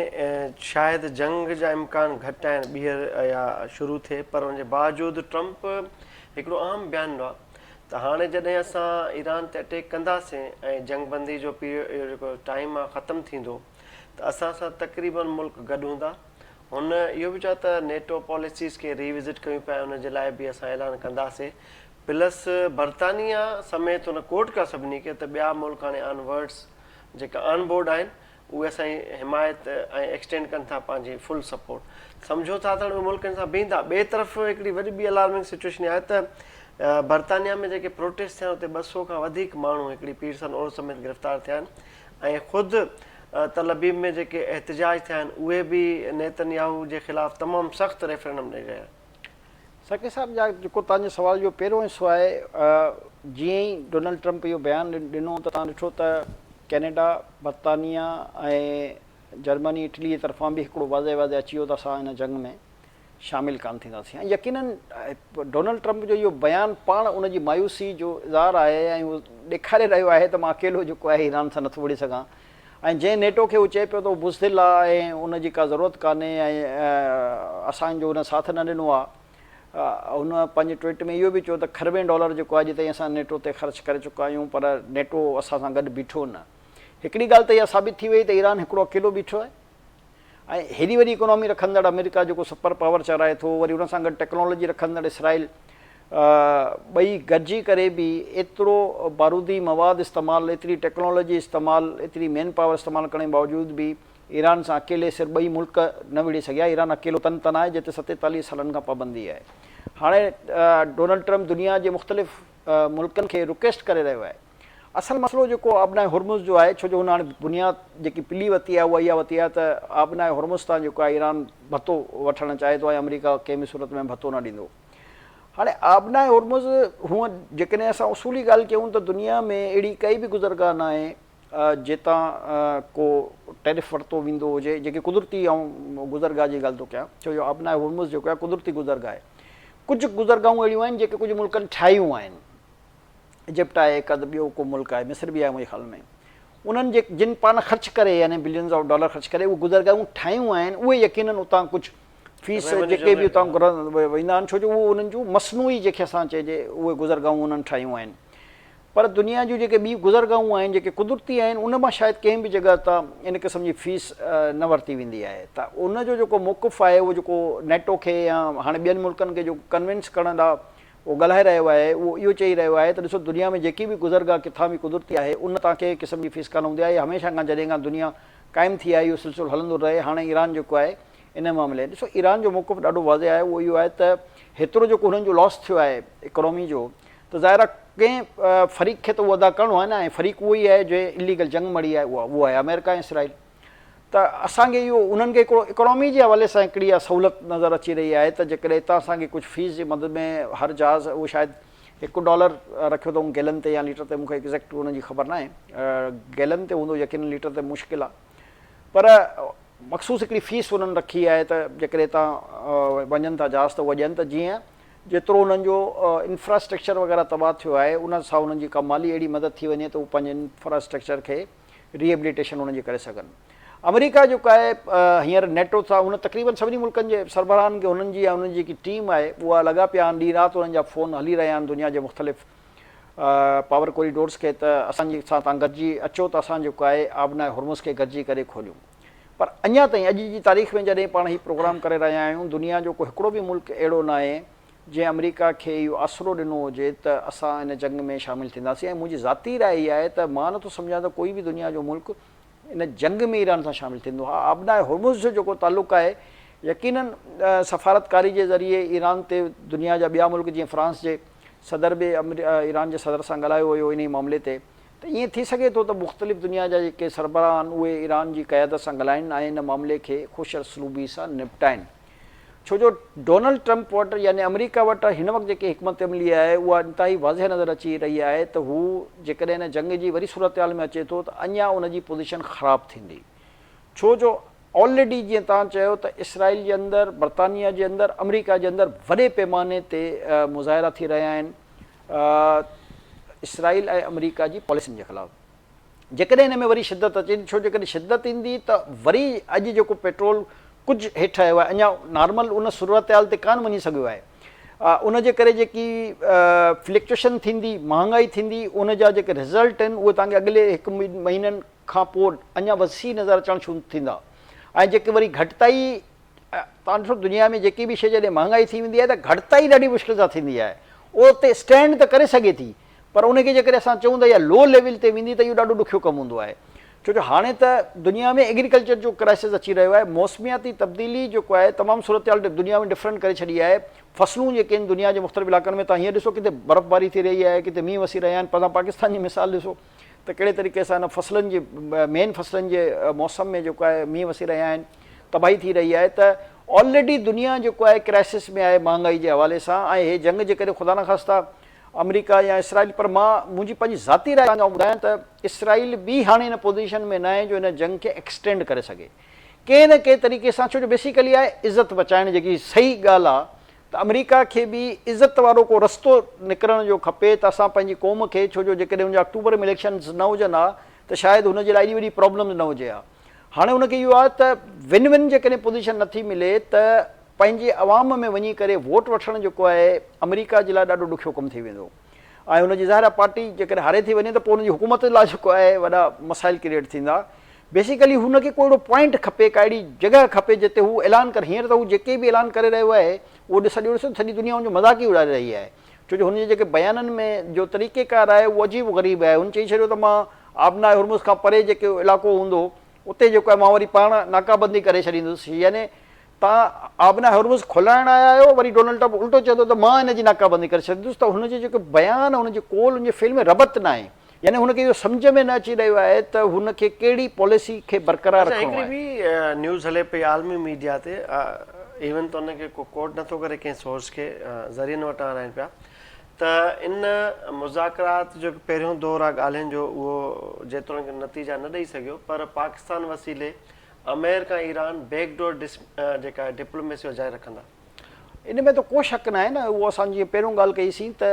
شايد جنگ جا امڪان گهٽ آهن ٻيهر يا شروع ٿئي پر ان جي باوجود ٽرمپ هڪڙو اهم بيان ڏنو آهي ته هاڻي جڏهن اسان ايران تي اٽيڪ ڪنداسين ۽ جنگ بندي جو پيريڊ اهو جيڪو ٽائيم آهي ختم ٿيندو ته اسان سان تقريبن ملڪ گڏ هوندا هن اهو به چيو ته نيٽو پاليسيز کي ري وزٽ ڪيون پيا ان جي لاء به اسان اعلان ڪنداسين پلس برطانيا سميت هن ڪوٽ ڪيا سڀني کي ته ٻيا ملڪ هاڻي آن ورڊس جيڪا آن بورڊ آهن اهي اسان جي حمايت ۽ ايڪسٽينڊ ڪن ٿا پنهنجي فل سپورٽ سمجهو ٿا ته هاڻي اهي ملڪ هن سان بيهندا ٻئي طرف هڪڙي وڏي ٻي الارمنگ سچويشن اها آهي ته برطانيا ۾ جيڪي پروٽيسٽ ٿيا آهن اتي 200 کان وڌيڪ ماڻهو هڪڙي پيرسن عورت سميت گرفتار ٿيا آهن ۽ خود تل ابيب ۾ جيڪي احتجاج ٿيا آهن اهي به نيتن ياهو جي خلاف تمام سخت ريفرنڊم ڏئي رهيا آهن. ساقي صاحب جا جيڪو توهان جي سوال جو پهريون حصو آهي جيئن ئي ڊونلڊ ٽرمپ اهو بيان ڏنو ته توهان ڏٺو ته ڪينيڊا، برطانيا ۽ جرمني، اٽلي جي طرفان به هڪڙو واضح واضح اچي ويو ته اسان هن جنگ ۾ شامل ڪانه ٿينداسين ۽ يقينن ڊونلڊ ٽرمپ جو اهو بيان پاڻ ان جي مايوسي جو اظهار آهي ۽ اهو ڏيکاري رهيو آهي ته مان اڪيلو جيڪو آهي ايران سان نٿو وڙهي سگهان ۽ جنهن نيٽو کي هو چئي پيو ته اهو بزدل آهي ۽ ان جي ڪا ضرورت ڪانهي ۽ اسان جو ان ساٿ نه ڏنو آهي. هن پنهنجي ٽوئيٽ ۾ اهو به چيو ته کربين ڊالر جيڪو اڄ تائين اسان نيٽو تي خرچ ڪري چڪا آهيون پر نيٽو اسان سان گڏ بيٺو نه. هڪڙي ڳالهه ته اها ثابت ٿي وئي ته ايران هڪڙو اڪيلو بيٺو آهي. ۽ هيڏي وڏي اڪانامي رکندڙ آمريڪا جيڪو سپر پاور چورائي ٿو وري ان سان گڏ ٽيڪنالاجي رکندڙ اسرائيل ٻئي گڏجي ڪري به ايترو بارودي مواد استعمال ايتري ٽيڪنالاجي استعمال ايتري مين پاور استعمال ڪرڻ جي باوجود به ايران سان اڪيلي سر ٻئي ملڪ نه وڙهي سگهيا ايران اڪيلو تن تنها آهي جنهن تي 47 سالن کان پابندي آهي هاڻي ڊونلڊ ٽرمپ دنيا جي مختلف ملڪن کي رڪويسٽ ڪري رهيو آهي اصل مسئلو جيڪو آبناء هرمز جو آهي ڇو جو هن هاڻي بنياد جيڪي پلي وتي آهي اها اها وتي آهي ته آبناء هرمز تان جيڪو آهي ايران ڀتو وٺڻ چاهي ٿو ۽ آمريڪا ڪنهن به صورت ۾ ڀتو نه ڏيندو. هاڻي آبناء هرمز هونء جيڪڏهن اسان اصولي ڳالهه ڪيون ته دنيا ۾ اهڙي ڪائي به گذرگاهه ناهي جتان ڪو ٽيرف ورتو ويندو هجي جيڪي قدرتي آئون گذرگاهه جي ڳالهه ٿو ڪيان ڇو جو آبناء هرمز جيڪو آهي قدرتي گذرگاهه آهي. ڪجهه گذرگاهون اهڙيون آهن جيڪي ڪجهه ملڪن ٺاهيون آهن. ايجپٽ آهي هڪ اڌ ٻيو ڪو ملڪ آهي مصر به آهي منهنجي خيال ۾ انهن جي جن پاڻ خرچ ڪري يعني بلينز آف ڊالر خرچ ڪري اهي گذرگاهون ٺاهيون آهن اهي يقينن اتان ڪجهه فيس جيڪي به اتان ويندا آهن ڇو جو اهو انهن جون مصنوعي جيڪي اسان چئجي اهي گذرگاهون انهن ٺاهيون آهن پر دنيا جون جيڪي ٻي گذرگاهون آهن جيڪي قدرتي آهن ان مان شايد ڪنهن به جڳهه تان ان قسم جي فيس نه ورتي ويندي آهي ته ان جو جيڪو موقف آهي اهو جيڪو نيٽو کي يا هاڻي ٻين ملڪن کي جو ڪنوينس ڪرڻ لاء اهو ڳالهائي رهيو آهي، اهو اهو چئي رهيو آهي ته ڏسو دنيا ۾ جيڪي به گذرگاهه ڪٿان به قدرتي آهي ان تان ڪنهن قسم جي فيس ڪانه هوندي آهي، هميشه کان جڏهن کان دنيا قائم ٿي آهي اهو سلسلو هلندو رهي، هاڻي ايران جيڪو آهي ان معاملي ڏسو ايران جو موقف ڏاڍو واضح آهي اهو اهو آهي ته هيترو جيڪو هنن جو لاس ٿيو آهي اڪانومي جو ته ظاهر آهي ڪنهن فريق کي ته اهو ادا ڪرڻو آهي نه ۽ فريق اهو ئي آهي جنهن اليگل جنگ مڙهي آهي اها اهو آهي آمريڪا ۽ اسرائيل ته اسان کي اهو انهن کي هڪڙو اڪانومي جي حوالي سان هڪڙي اها سهولت نظر اچي رهي آهي ته جيڪڏهن هتان اسان کي ڪجهه فيس جي مد ۾ هر جهاز اهو شايد هڪ ڊالر رکيو اٿئون گيلن تي يا ليٽر تي مون کي ايگزيڪٽ ان جي خبر ناهي گيلن تي هوندو يقينن ليٽر تي مشڪل آهي پر مخصوص هڪڙي فيس انهن رکي آهي ته جيڪڏهن هتان وڃن ٿا جهاز ته اها ڏين ته جيئن جيترو انهن جو انفراسٽرڪچر وغيره تباهه ٿيو آهي ان سان انهن جي ڪا مالي اهڙي مدد ٿي وڃي ته هو پنهنجي انفراسٽرڪچر کي ريهيبليٽيشن انهن جي ڪري سگهن. آمريڪا جيڪو آهي هينئر نيٽو سان ان تقريبن سڀني ملڪن جي سربراهن کي انهن جي ۽ انهن جي جيڪي ٽيم آهي اها لڳا پيا آهن ڏينهن رات انهن جا فون هلي رهيا آهن دنيا جي مختلف پاور ڪوريڊورز کي ته اسان جي سان تان گڏجي اچو ته اسان جيڪو آهي آبناء هرمز کي گڏجي ڪري کوليون پر اڃا تائين اڄ جي تاريخ ۾ جڏهن پاڻ هي پروگرام ڪري رهيا آهيون دنيا جو ڪو هڪڙو به ملڪ اهڙو ناهي جنهن آمريڪا کي اهو آسرو ڏنو هجي ته اسان ان جنگ ۾ شامل ٿينداسين ۽ منهنجي ذاتي راء اها آهي ته مان نٿو سمجهان ته ڪوئي به دنيا جو ملڪ ان جنگ ۾ ايران سان شامل ٿيندو. ها آبناء هرمز جو جيڪو تعلق آهي يقينن سفارتڪاري جي ذريعي ايران تي دنيا جا ٻيا ملڪ جيئن فرانس جي صدر به ايران جي صدر سان ڳالهايو هيو انهي معاملي تي ته ائين ٿي سگهي ٿو ته مختلف دنيا جا جيڪي سربراهه آهن اهي ايران جي قيادت سان ڳالهائين ۽ ان معاملي کي خوش اسلوبي سان نپٽائين ڇو جو ڊونلڊ ٽرمپ وٽ يعني آمريڪا وٽ هن وقت جيڪي حڪمت عملي آهي اها انتهائي واضح نظر اچي رهي آهي ته هو جيڪڏهن ان جنگ جي وري صورتحال ۾ اچي ٿو ته اڃا ان جي پوزيشن خراب ٿيندي ڇو جو آلريڊي جيئن توهان چيو ته اسرائيل جي اندر برطانيا جي اندر آمريڪا جي اندر وڏي پيماني تي مظاهرا ٿي رهيا آهن اسرائيل ۽ آمريڪا جي پاليسين جي خلاف جيڪڏهن ان ۾ وري شدت اچي ٿي ڇو جيڪڏهن شدت ايندي ته وري اڄ جيڪو پيٽرول ڪجهه هيٺ آيو آهي اڃا نارمل ان صورتحال تي ڪانه وڃي سگهيو آهي ان جي ڪري جيڪي فلڪچوئيشن ٿيندي مهانگائي ٿيندي ان جا جيڪي رزلٽ آهن اهي توهان کي اڳلي هڪ ٻن مهينن کان پوء اڃا وسيع نظر اچڻ شروع ٿيندا ۽ جيڪي وري گهٽتائي توهان ڏسو دنيا ۾ جيڪي به شيء جڏهن مهانگائي ٿي ويندي آهي ته گهٽتائي ڏاڍي مشڪل سان ٿيندي آهي اهو اتي اسٽينڊ ته ڪري سگهي ٿي پر ان کي جيڪڏهن اسان چئون ته اها لو ليول تي ويندي ته اهو ڏاڍو ڏکيو ڪم هوندو آهي ڇو جو هاڻي ته دنيا ۾ ايگريڪلچر جو ڪرائسس اچي رهيو آهي موسمياتي تبديلي جيڪو آهي تمام صورتحال دنيا ۾ ڊفرنٽ ڪري ڇڏي آهي فصلون جيڪي آهن دنيا جي مختلف علائقن ۾ توهان هينئر ڏسو ڪٿي برفباري ٿي رهي آهي ڪٿي مينهن وسي رهيا آهن پر توهان پاڪستان جي مثال ڏسو ته ڪهڙي طريقي سان هن فصلن جي مين فصلن جي موسم ۾ جيڪو آهي مينهن وسي رهيا آهن تباهي ٿي رهي آهي ته آلريڊي دنيا جيڪو آهي ڪرائسس ۾ آهي مهانگائي جي حوالي سان ۽ هي جنگ جيڪڏهن خدا نخواسته آمريڪا يا اسرائيل پر مان منهنجي پنهنجي ذاتي راء آئون ٻڌايان ته اسرائيل به هاڻي ان پوزيشن ۾ ناهي جو هن جنگ کي ايڪسٽينڊ ڪري سگهي ڪنهن نه ڪنهن طريقي سان ڇو جو بيسيڪلي آهي عزت بچائڻ جيڪي صحيح ڳالهه آهي ته آمريڪا کي به عزت وارو ڪو رستو نڪرڻ جو کپي ته اسان پنهنجي قوم کي ڇو جو جيڪڏهن ان جا آڪٽوبر ۾ اليڪشنز نه هجن ها ته شايد هن جي لاء ايڏي وڏي پرابلمز نه هجي ها هاڻي هن کي اهو آهي ته ون ون جيڪڏهن پوزيشن نٿي ملي ته پنهنجي عوام ۾ وڃي ڪري ووٽ وٺڻ جيڪو آهي آمريڪا جي لاء ڏاڍو ڏکيو ڪم ٿي ويندو ۽ هن جي ظاهر آهي پارٽي جيڪڏهن هاري ٿي وڃي ته پوء هن جي حڪومت لاء جيڪو آهي وڏا مسائل ڪريئيٽ ٿيندا. بيسيڪلي هن کي ڪو اهڙو پوائنٽ کپي، ڪا اهڙي جڳهه کپي جتي هو اعلان ڪري. هينئر ته هو جيڪي به اعلان ڪري رهيو آهي اهو ڏس سڄو ڏسو ته سڄي دنيا هن جو مذاق ئي اڏاري رهي آهي. ڇو جو هن جي جيڪي بيانن ۾ جو طريقي ڪار آهي اهو عجيب غريب آهي. هن چئي ڇڏيو ته مان آبناء هرمز کان پري جيڪي علائقو هوندو اتي جيڪو آهي مان وري پاڻ ناڪابندي ڪري ڇڏيندس يعني توهان آبناء هرمز کولائڻ آيا آهيو، وري ڊونلڊ ٽرمپ الٽو چئي ٿو ته مان ان جي ناڪابندي ڪري ڇڏيندس ته هن جي جيڪي بيان، هن جي قول، هن جي فعل ۾ ربط ناهي. يعني هن کي اهو سمجهه ۾ نه اچي رهيو آهي ته هن کي ڪهڙي پاليسي کي برقرار اڇا رکڻو هڪڙي آهي. ٻي نيوز هلي پئي عالمي ميڊيا تي ايون ته ان کي ڪو ڪوٽ نٿو ڪري ڪنهن سورس کي ذريعن وٽان هلائين پيا ته ان مذاڪرات جو پهريون دور آهي ڳالهين جو اهو جيتوڻيڪ نتيجا نه ڏئي سگهيو پر پاڪستان وسيلي آمريڪا ۽ ايران بيڪ ڊور جيڪا آهي ڊپلوميسي اها جاري رکندا. ان ۾ ته ڪو شڪ ناهي نه اهو اسان جيئن پهريون ڳالهه ڪئي سين ته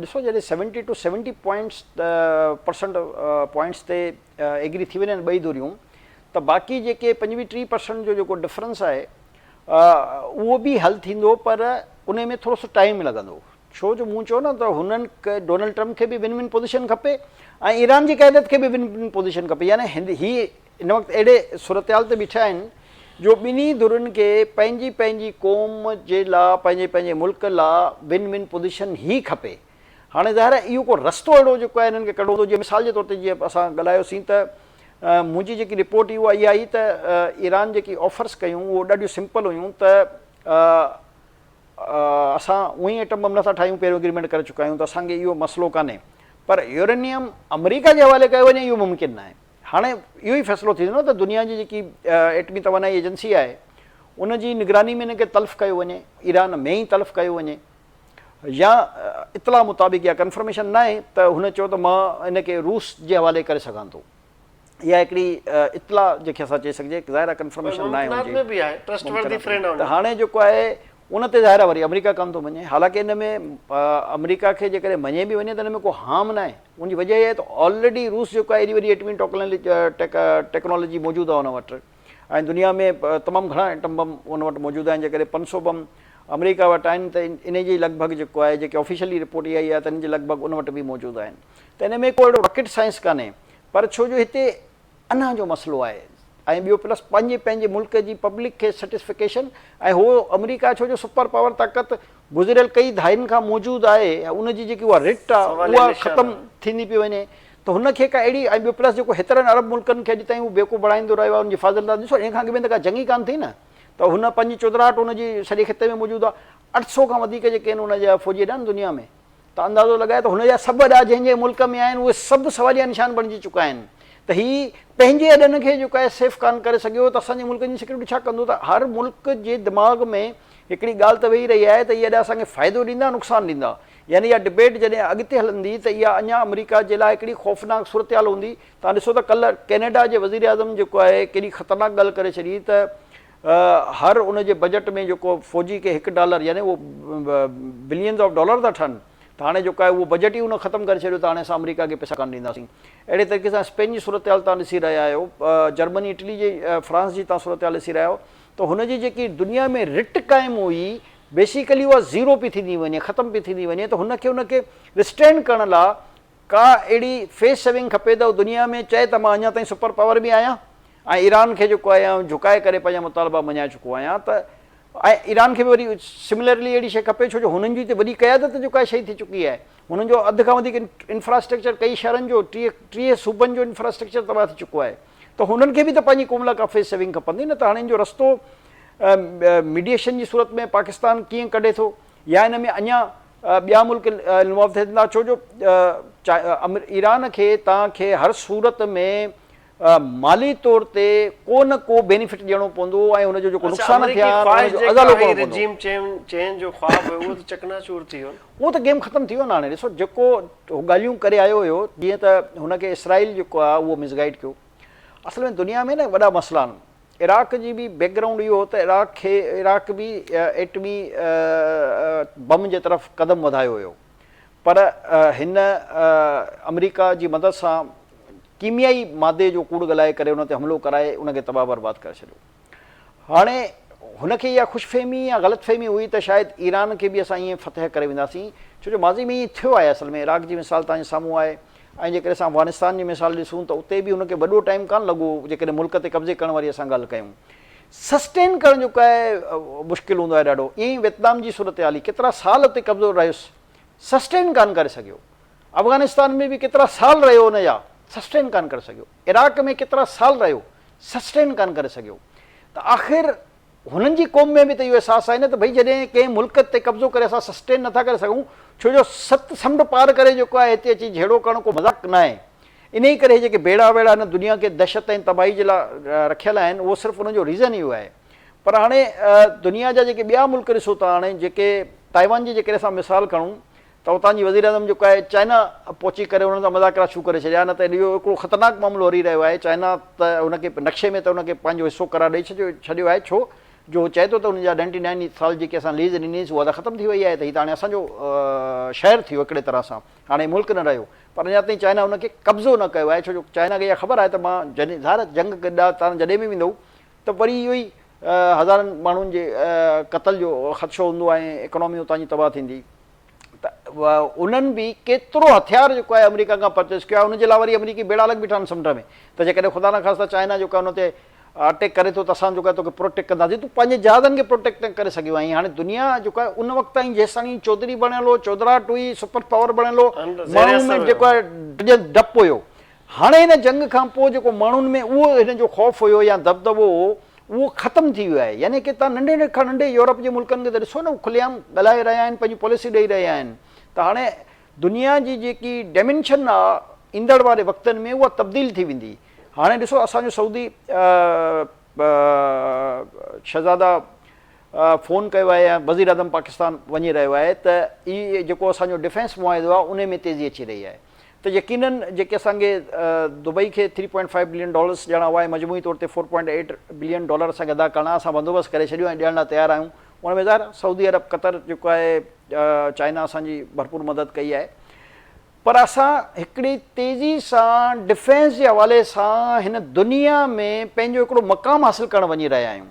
ڏسو جڏهن seventy two seventy points percent points تي ايگري ٿي وڃن ٻئي ڌريون ته باقي جيڪي پنجويهه ٽيهه پرسنٽ جو جيڪو ڊفرنس آهي اهو به حل ٿيندو پر ان ۾ ٿورو سو ٽائيم لڳندو ڇو جو مون چيو نه ته هنن ڊونلڊ ٽرمپ کي به ون ون پوزيشن کپي ۽ ايران جي قيادت کي به ون ون پوزيشن کپي يعني هي هن وقت اهڙي صورتحال تي بيٺا آهن جو ٻنهي ڌرين کي پنهنجي پنهنجي قوم جي لا پنهنجي پنهنجي ملڪ لا ون ون پوزيشن ئي کپي. هاڻي ظاهر آهي اهو ڪو رستو اهڙو جيڪو آهي انهن کي ڪڍڻو هوندو جيئن مثال جي طور تي جيئن اسان ڳالهايوسين ته منهنجي جيڪي رپورٽ اها اها آئي ته ايران جيڪي آفرس ڪيون اهو ڏاڍيون سمپل هيون ته اسان اونئن ئي ايٽم بم نٿا ٺاهيون پهريون اگريمينٽ ڪري چڪا آهيون ته اسان کي اهو مسئلو ڪانهي پر يورينيم آمريڪا جي حوالي ڪيو وڃي اهو ممڪن ناهي. هاڻي اهو ئي فيصلو ٿيندو نه ته دنيا جي جيڪي ايٽمي توانائي ايجنسي آهي ان جي نگراني ۾ ان کي تلف ڪيو وڃي، ايران ۾ ئي تلف ڪيو وڃي يا اطلاع مطابق يا ڪنفرميشن ناهي ته هن چيو ته مان ان کي روس جي حوالي ڪري سگهان ٿو. اها هڪڙي اطلاع جنهن کي اسان چئي سگهجي ظاهر آهي ڪنفرميشن ناهي هن جي ته هاڻي جيڪو آهي ان تي ظاهر آهي وري آمريڪا ڪونه ٿو مڃي حالانڪه ان ۾ آمريڪا کي جيڪڏهن مڃي به وڃي ته ان ۾ ڪو هارم ناهي ان جي وجه اها آهي ته آلريڊي روس جيڪو آهي ايڏي وڏي ايٽمي ٽيڪنالاجي موجود آهي ان وٽ ۽ دنيا ۾ تمام گهڻا ايٽم بم ان وٽ موجود آهن جيڪڏهن 500 بم آمريڪا وٽ آهن ته ان جي لڳ ڀڳ جيڪو آهي جيڪي آفيشلي رپورٽ اها ئي آهي ته ان جي لڳ ڀڳ ان وٽ به موجود آهن ته ان ۾ ڪو اهڙو راڪيٽ سائنس ڪانهي پر ڇو جو هتي انا جو مسئلو آهي ۽ ٻيو پلس پنهنجي پنهنجي ملڪ جي پبلڪ کي سيٽسفڪيشن ۽ هو آمريڪا ڇو جو سپر پاور طاقت گذريل ڪئي دھائين کان موجود آهي ۽ ان جي جيڪي اها رٽ آهي اها ختم ٿيندي پئي وڃي ته هن کي ڪا اهڙي ۽ ٻيو پلس جيڪو هيترن عرب ملڪن کي اڄ تائين هو بيوقوف بڻائيندو رهيو آهي ان جي فاضل ڏسو ان کان اڳ ۾ ته ڪا جنگ ئي ڪانه ٿي نه ته هن پنهنجي چودراهٽ ان جي سڄي خطي ۾ موجود آهي 800 کان وڌيڪ جيڪي آهن ان جا فوجي اڏا آهن دنيا ۾ ته اندازو لڳايو ته هن جا سڀ اڏا جنهن جنهن ملڪ ۾ آهن اهي سڀ سواليه نشان بڻجي چڪا آهن ته هي پنهنجي اڏن کي جيڪو آهي سيف ڪانه ڪري سگهيو ته اسان جي ملڪن جي سيڪيورٽي ڇا ڪندو ته هر ملڪ جي دماغ ۾ هڪڙي ڳالهه ته ويهي رهي آهي ته اهي اڏا اسان کي فائدو ڏيندا نقصان ڏيندا يعني اها ڊبيٽ جڏهن اڳتي هلندي ته اها اڃا آمريڪا جي لاء هڪڙي خوفناڪ صورتحال هوندي. توهان ڏسو ته ڪلهه ڪينيڊا جي وزيراعظم جيڪو آهي ڪيڏي خطرناڪ ڳالهه ڪري ڇڏي ته هر ان جي بجيٽ ۾ جيڪو فوجي کي هڪ ڊالر يعني اهو بلينز آف ڊالر ٿا ٺهن ته هاڻي جيڪو آهي اهو بجيٽ ئي ان ختم ڪري ڇڏيو ته هاڻي اسان آمريڪا کي پئسا ڪانه ڏينداسين. اهڙي طريقي سان اسپين جي صورتحال توهان ڏسي رهيا آهيو، جرمني، اٽلي جي فرانس جي توهان صورتحال ڏسي رهيا آهيو ته هن جي جيڪي دنيا ۾ رٽ قائم هئي بيسيڪلي اها زيرو پئي ٿيندي وڃي، ختم پئي ٿيندي وڃي ته هن کي ان کي رسٽرين ڪرڻ لاء ڪا اهڙي فيس سيونگ کپي ته هو دنيا ۾ چئي ته مان اڃا تائين سپر پاور به آهيان ۽ ايران کي جيڪو آهي آئون جهڪائي ڪري پنهنجا مطالبا مڃائي چڪو آهيان ته ۽ ايران کي به وري سملرلي اهڙي شيء کپي ڇو جو هنن جي ته وڏي قيادت جيڪا آهي شهيد ٿي چڪي آهي هنن جو اڌ کان وڌيڪ انفراسٽرڪچر ڪئي شهرن جو 30 صوبن جو انفراسٽرڪچر تباهه ٿي چڪو آهي ته هنن کي به ته پنهنجي قوم لاء ڪا فيس سيونگ کپندي نه ته هاڻي ان جو رستو ميڊيئيشن جي صورت ۾ پاڪستان ڪيئن ڪڍي ٿو يا ان ۾ اڃا ٻيا ملڪ انوالو ٿين ٿا ڇو جو ايران کي توهان کي هر صورت ۾ مالي طور تي ڪو نه ڪو بينيفٽ ڏيڻو پوندو ۽ ان جو جيڪو نقصان ٿيا آهن ان جو ازالو ڪرڻو پوندو. رجيم چينج جو خواب هيو اهو ته چڪناچور ٿي ويو نه. اهو ته گيم ختم ٿي ويو نه هاڻي ڏسو جيڪو هو ڳالهيون ڪري آيو هيو جيئن ته هن کي اسرائيل جيڪو آهي اهو مس گائيڊ ڪيو اصل ۾ دنيا ۾ نه وڏا مسئلا آهن عراق جي به بيڪ گرائونڊ اهو هو ته عراق کي عراق به ايٽمي بم جي طرف قدم وڌايو هيو پر هن آمريڪا جي مدد سان ڪيميائي مادي جو ڪوڙ ڳالهائي ڪري ان تي حملو ڪرائي ان کي تباهه برباد ڪري ڇڏيو. هاڻي هن کي اها خوش فهمي يا غلط فهمي هئي ته شايد ايران کي به اسان ائين فتح ڪري وينداسين ڇو جو ماضي ۾ ائين ٿيو آهي اصل ۾ عراق جي مثال توهان جي سامهون آهي ۽ جيڪڏهن اسان افغانستان جي مثال ڏسون ته اتي به هن کي وڏو ٽائيم ڪانه لڳو جيڪڏهن ملڪ تي قبضي ڪرڻ واري اسان ڳالهه ڪيون سسٽين ڪرڻ جيڪو آهي مشڪل هوندو آهي ڏاڍو ائين ئي ويتنام جي صورتحال هئي ڪيترا سال اتي قبضو رهيس سسٽين ڪانه ڪري سگهيو افغانستان ۾ به ڪيترا سال رهيو ان جا سسٽين ڪانه ڪري سگهيو عراق ۾ ڪيترا سال رهيو سسٽين ڪانه ڪري سگهيو ته آخر هنن جي قوم ۾ به ته اهو احساس آهي نه ته ڀئي جڏهن ڪنهن ملڪ تي قبضو ڪري اسان سسٽين نٿا ڪري سگهون ڇو جو ست سمنڊ پار ڪري جيڪو آهي هتي اچي جهيڙو ڪرڻ ڪو مذاق ناهي انهي ڪري هي جيڪي ڀيڙا ويڙا هن دنيا کي دهشت ۽ تباهي جي لاء رکيل آهن اهو صرف انهن جو ريزن اهو آهي پر هاڻي دنيا جا جيڪي ٻيا ملڪ ڏسو ٿا هاڻي جيڪي تائيوان جي جيڪڏهن اسان مثال کڻون ته اتان جي وزيراعظم جيڪو آهي چائنا پهچي ڪري انهن سان مذاڪرات شروع ڪري ڇڏيا نه ته اهو هڪڙو خطرناڪ معاملو هلي رهيو آهي چائنا ته ان کي نقشي ۾ ته ان کي پنهنجو حصو قرار ڏئي ڇڏيو ڇڏيو آهي ڇو جو هو چئي ٿو ته انهن جا نائنٽي نائن سال جيڪي اسان ليز ڏني اها ته ختم ٿي وئي آهي ته هي ته هاڻي اسان جو شهر ٿي ويو هڪڙي طرح سان هاڻي ملڪ نه رهيو پر اڃا تائين چائنا ان کي قبضو نه ڪيو آهي ڇو جو چائنا کي اها خبر آهي ته مان جڏهن ظاهر جنگ ڏانهن جڏهن به ويندو ته وري اهو ئي هزارن ماڻهن جي قتل جو خدشو هوندو آهي ۽ اڪانومي اتان جي تباهه ٿيندي ته انهن به ڪيترو هٿيار جيڪو آهي آمريڪا کان پرچيز ڪيو آهي ان جي لاء وري آمريڪي ٻيڙا الڳ بيٺا آهن سمنڊ ۾ ته جيڪڏهن خدا نخواسته چائنا جيڪو آهي ان تي اٽيڪ ڪري ٿو ته اسان جيڪو آهي توکي پروٽيڪٽ ڪنداسين تون پنهنجي جهازن کي پروٽيڪٽ نه ڪري سگهيو آهين هاڻي دنيا جيڪو آهي ان وقت تائين جيستائين چوڌري بڻيل هو چوڌراٽ هئي سپر پاور بڻيل هو ماڻهن ۾ جيڪو آهي ڊڄ ڊپ هيو هاڻي هن جنگ کان پوء جيڪو ماڻهن ۾ اهو هن جو خوف هيو يا دٻدٻو هو اهو ختم ٿي ويو آهي يعني ڪي توهان ننڍي کان ننڍي يورپ جي ملڪن کي ته ڏسو نه هو کلي عام ڳالهائي رهيا آهن پنهنجي پاليسي ڏئي رهيا آهن ته هاڻي دنيا جي جيڪي ڊيمينشن آ ايندڙ واري وقتن ۾ اها تبديل ٿي ويندي هاڻي ڏسو اسان جو سعودي شهزاده فون ڪيو آهي يا وزيراعظم پاڪستان وڃي رهيو آهي ته هي جيڪو اسان جو ڊفينس معاهدو آهي ان ۾ تيزي اچي رهي آهي ته يقينن جيڪي اسان کي دبئي کي three point five billion dollars ڏيڻا هئا ۽ مجموعي طور تي four point eight billion dollar اسان کي ادا ڪرڻا اسان بندوبست ڪري ڇڏيو ۽ ڏيڻ لاء تيار آهيون ان ۾ ظاهر آهي سعودي عرب قطر جيڪو آهي چائنا اسان جي ڀرپور مدد ڪئي آهي پر اسان هڪڙي تيزي سان ڊفينس جي حوالي سان هن دنيا ۾ پنهنجو هڪڙو مقام حاصل ڪرڻ وڃي رهيا آهيون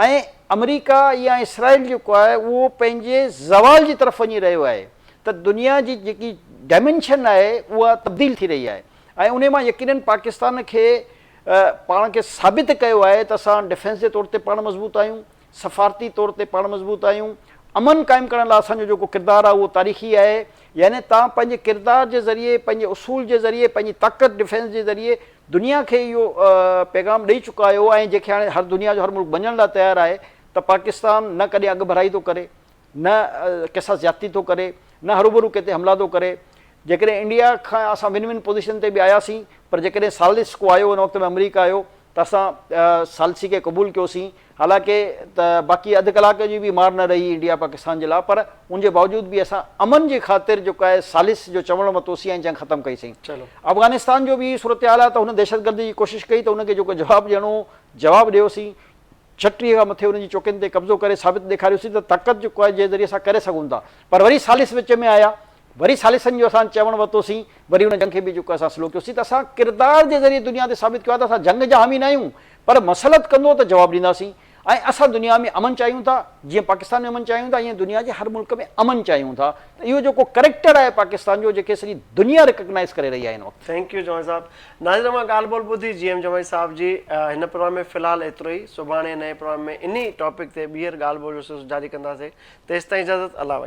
۽ آمريڪا يا اسرائيل جيڪو آهي اهو پنهنجي زوال جي طرف وڃي رهيو آهي ته دنيا جي جيڪي ڊائمينشن آهي اها تبديل ٿي رهي آهي ۽ انهي مان يقينن پاڪستان کي پاڻ کي ثابت ڪيو آهي ته اسان ڊفينس جي طور تي پاڻ مضبوط آهيون سفارتي طور تي پاڻ مضبوط آهيون، امن قائم ڪرڻ لاء اسان جو جيڪو ڪردار آهي اهو تاريخي آهي، يعني توهان پنهنجي ڪردار جي ذريعي، پنهنجي اصول جي ذريعي، پنهنجي طاقت ڊفينس جي ذريعي دنيا کي اهو پيغام ڏئي چڪا آهيو ۽ جنهن کي هاڻي هر دنيا جو هر ملڪ مڃڻ لاء تيار آهي ته پاڪستان نه ڪڏهن اڳڀرائي ٿو ڪري، نه ڪنهن سان زيادتي ٿو ڪري، نه هروڀرو ڪنهن تي حملا ٿو ڪري. جيڪڏهن انڊيا کان اسان ون ون پوزيشن تي به آياسين پر جيڪڏهن ثالث ڪو آيو ان وقت ۾ آمريڪا آيو ته اسان ثالثي کي قبول ڪيوسين حالانڪه ته باقي اڌ ڪلاڪ جي به مار نه رهي انڊيا پاڪستان جي لاء پر ان جي باوجود به اسان امن جي خاطر جيڪو آهي ثالث جو چوڻ ورتوسين ۽ جنگ ختم ڪئي سين. افغانستان جو به هي صورتحال آهي ته هن دهشتگردي جي ڪوشش ڪئي ته ان کي جيڪو جواب ڏيڻو هو جواب ڏيوسين 36 کان مٿي انهن جي چوڪين تي قبضو ڪري ثابت ڏيکاريوسين ته طاقت جيڪو آهي جي ذريعي اسان ڪري سگهون ٿا پر وري ثالث وچ ۾ آيا وري ثالثن جو اسان چوڻ ورتوسين وري ان جنگ کي به جيڪو اسان سلو ڪيوسين ته اسان ڪردار جي ذريعي دنيا تي ثابت ڪيو آهي ته اسان جنگ جا حامي ناهيون پر مسلط ڪندو ته جواب ڏينداسين ۽ اسان دنيا ۾ امن چاهيون ٿا جيئن پاڪستان ۾ امن چاهيون ٿا ائين دنيا جي هر ملڪ ۾ امن چاهيون ٿا ته اهو جيڪو ڪريڪٽر آهي پاڪستان جو جيڪي سڄي دنيا ريڪگنائز ڪري رهي آهي هن وقت. Thank you جمعي صاحب. ناظرين اوهان ڳالهه ٻولهه ٻڌي جي ايم جمعي صاحب جي هن پروگرام ۾ في الحال ايترو ئي سڀاڻي نئين پروگرام ۾ انهي ٽاپڪ تي ٻيهر ڳالهه ٻولهه جو سلسلو جاري ڪنداسين تيستائين اجازت الله وحيد.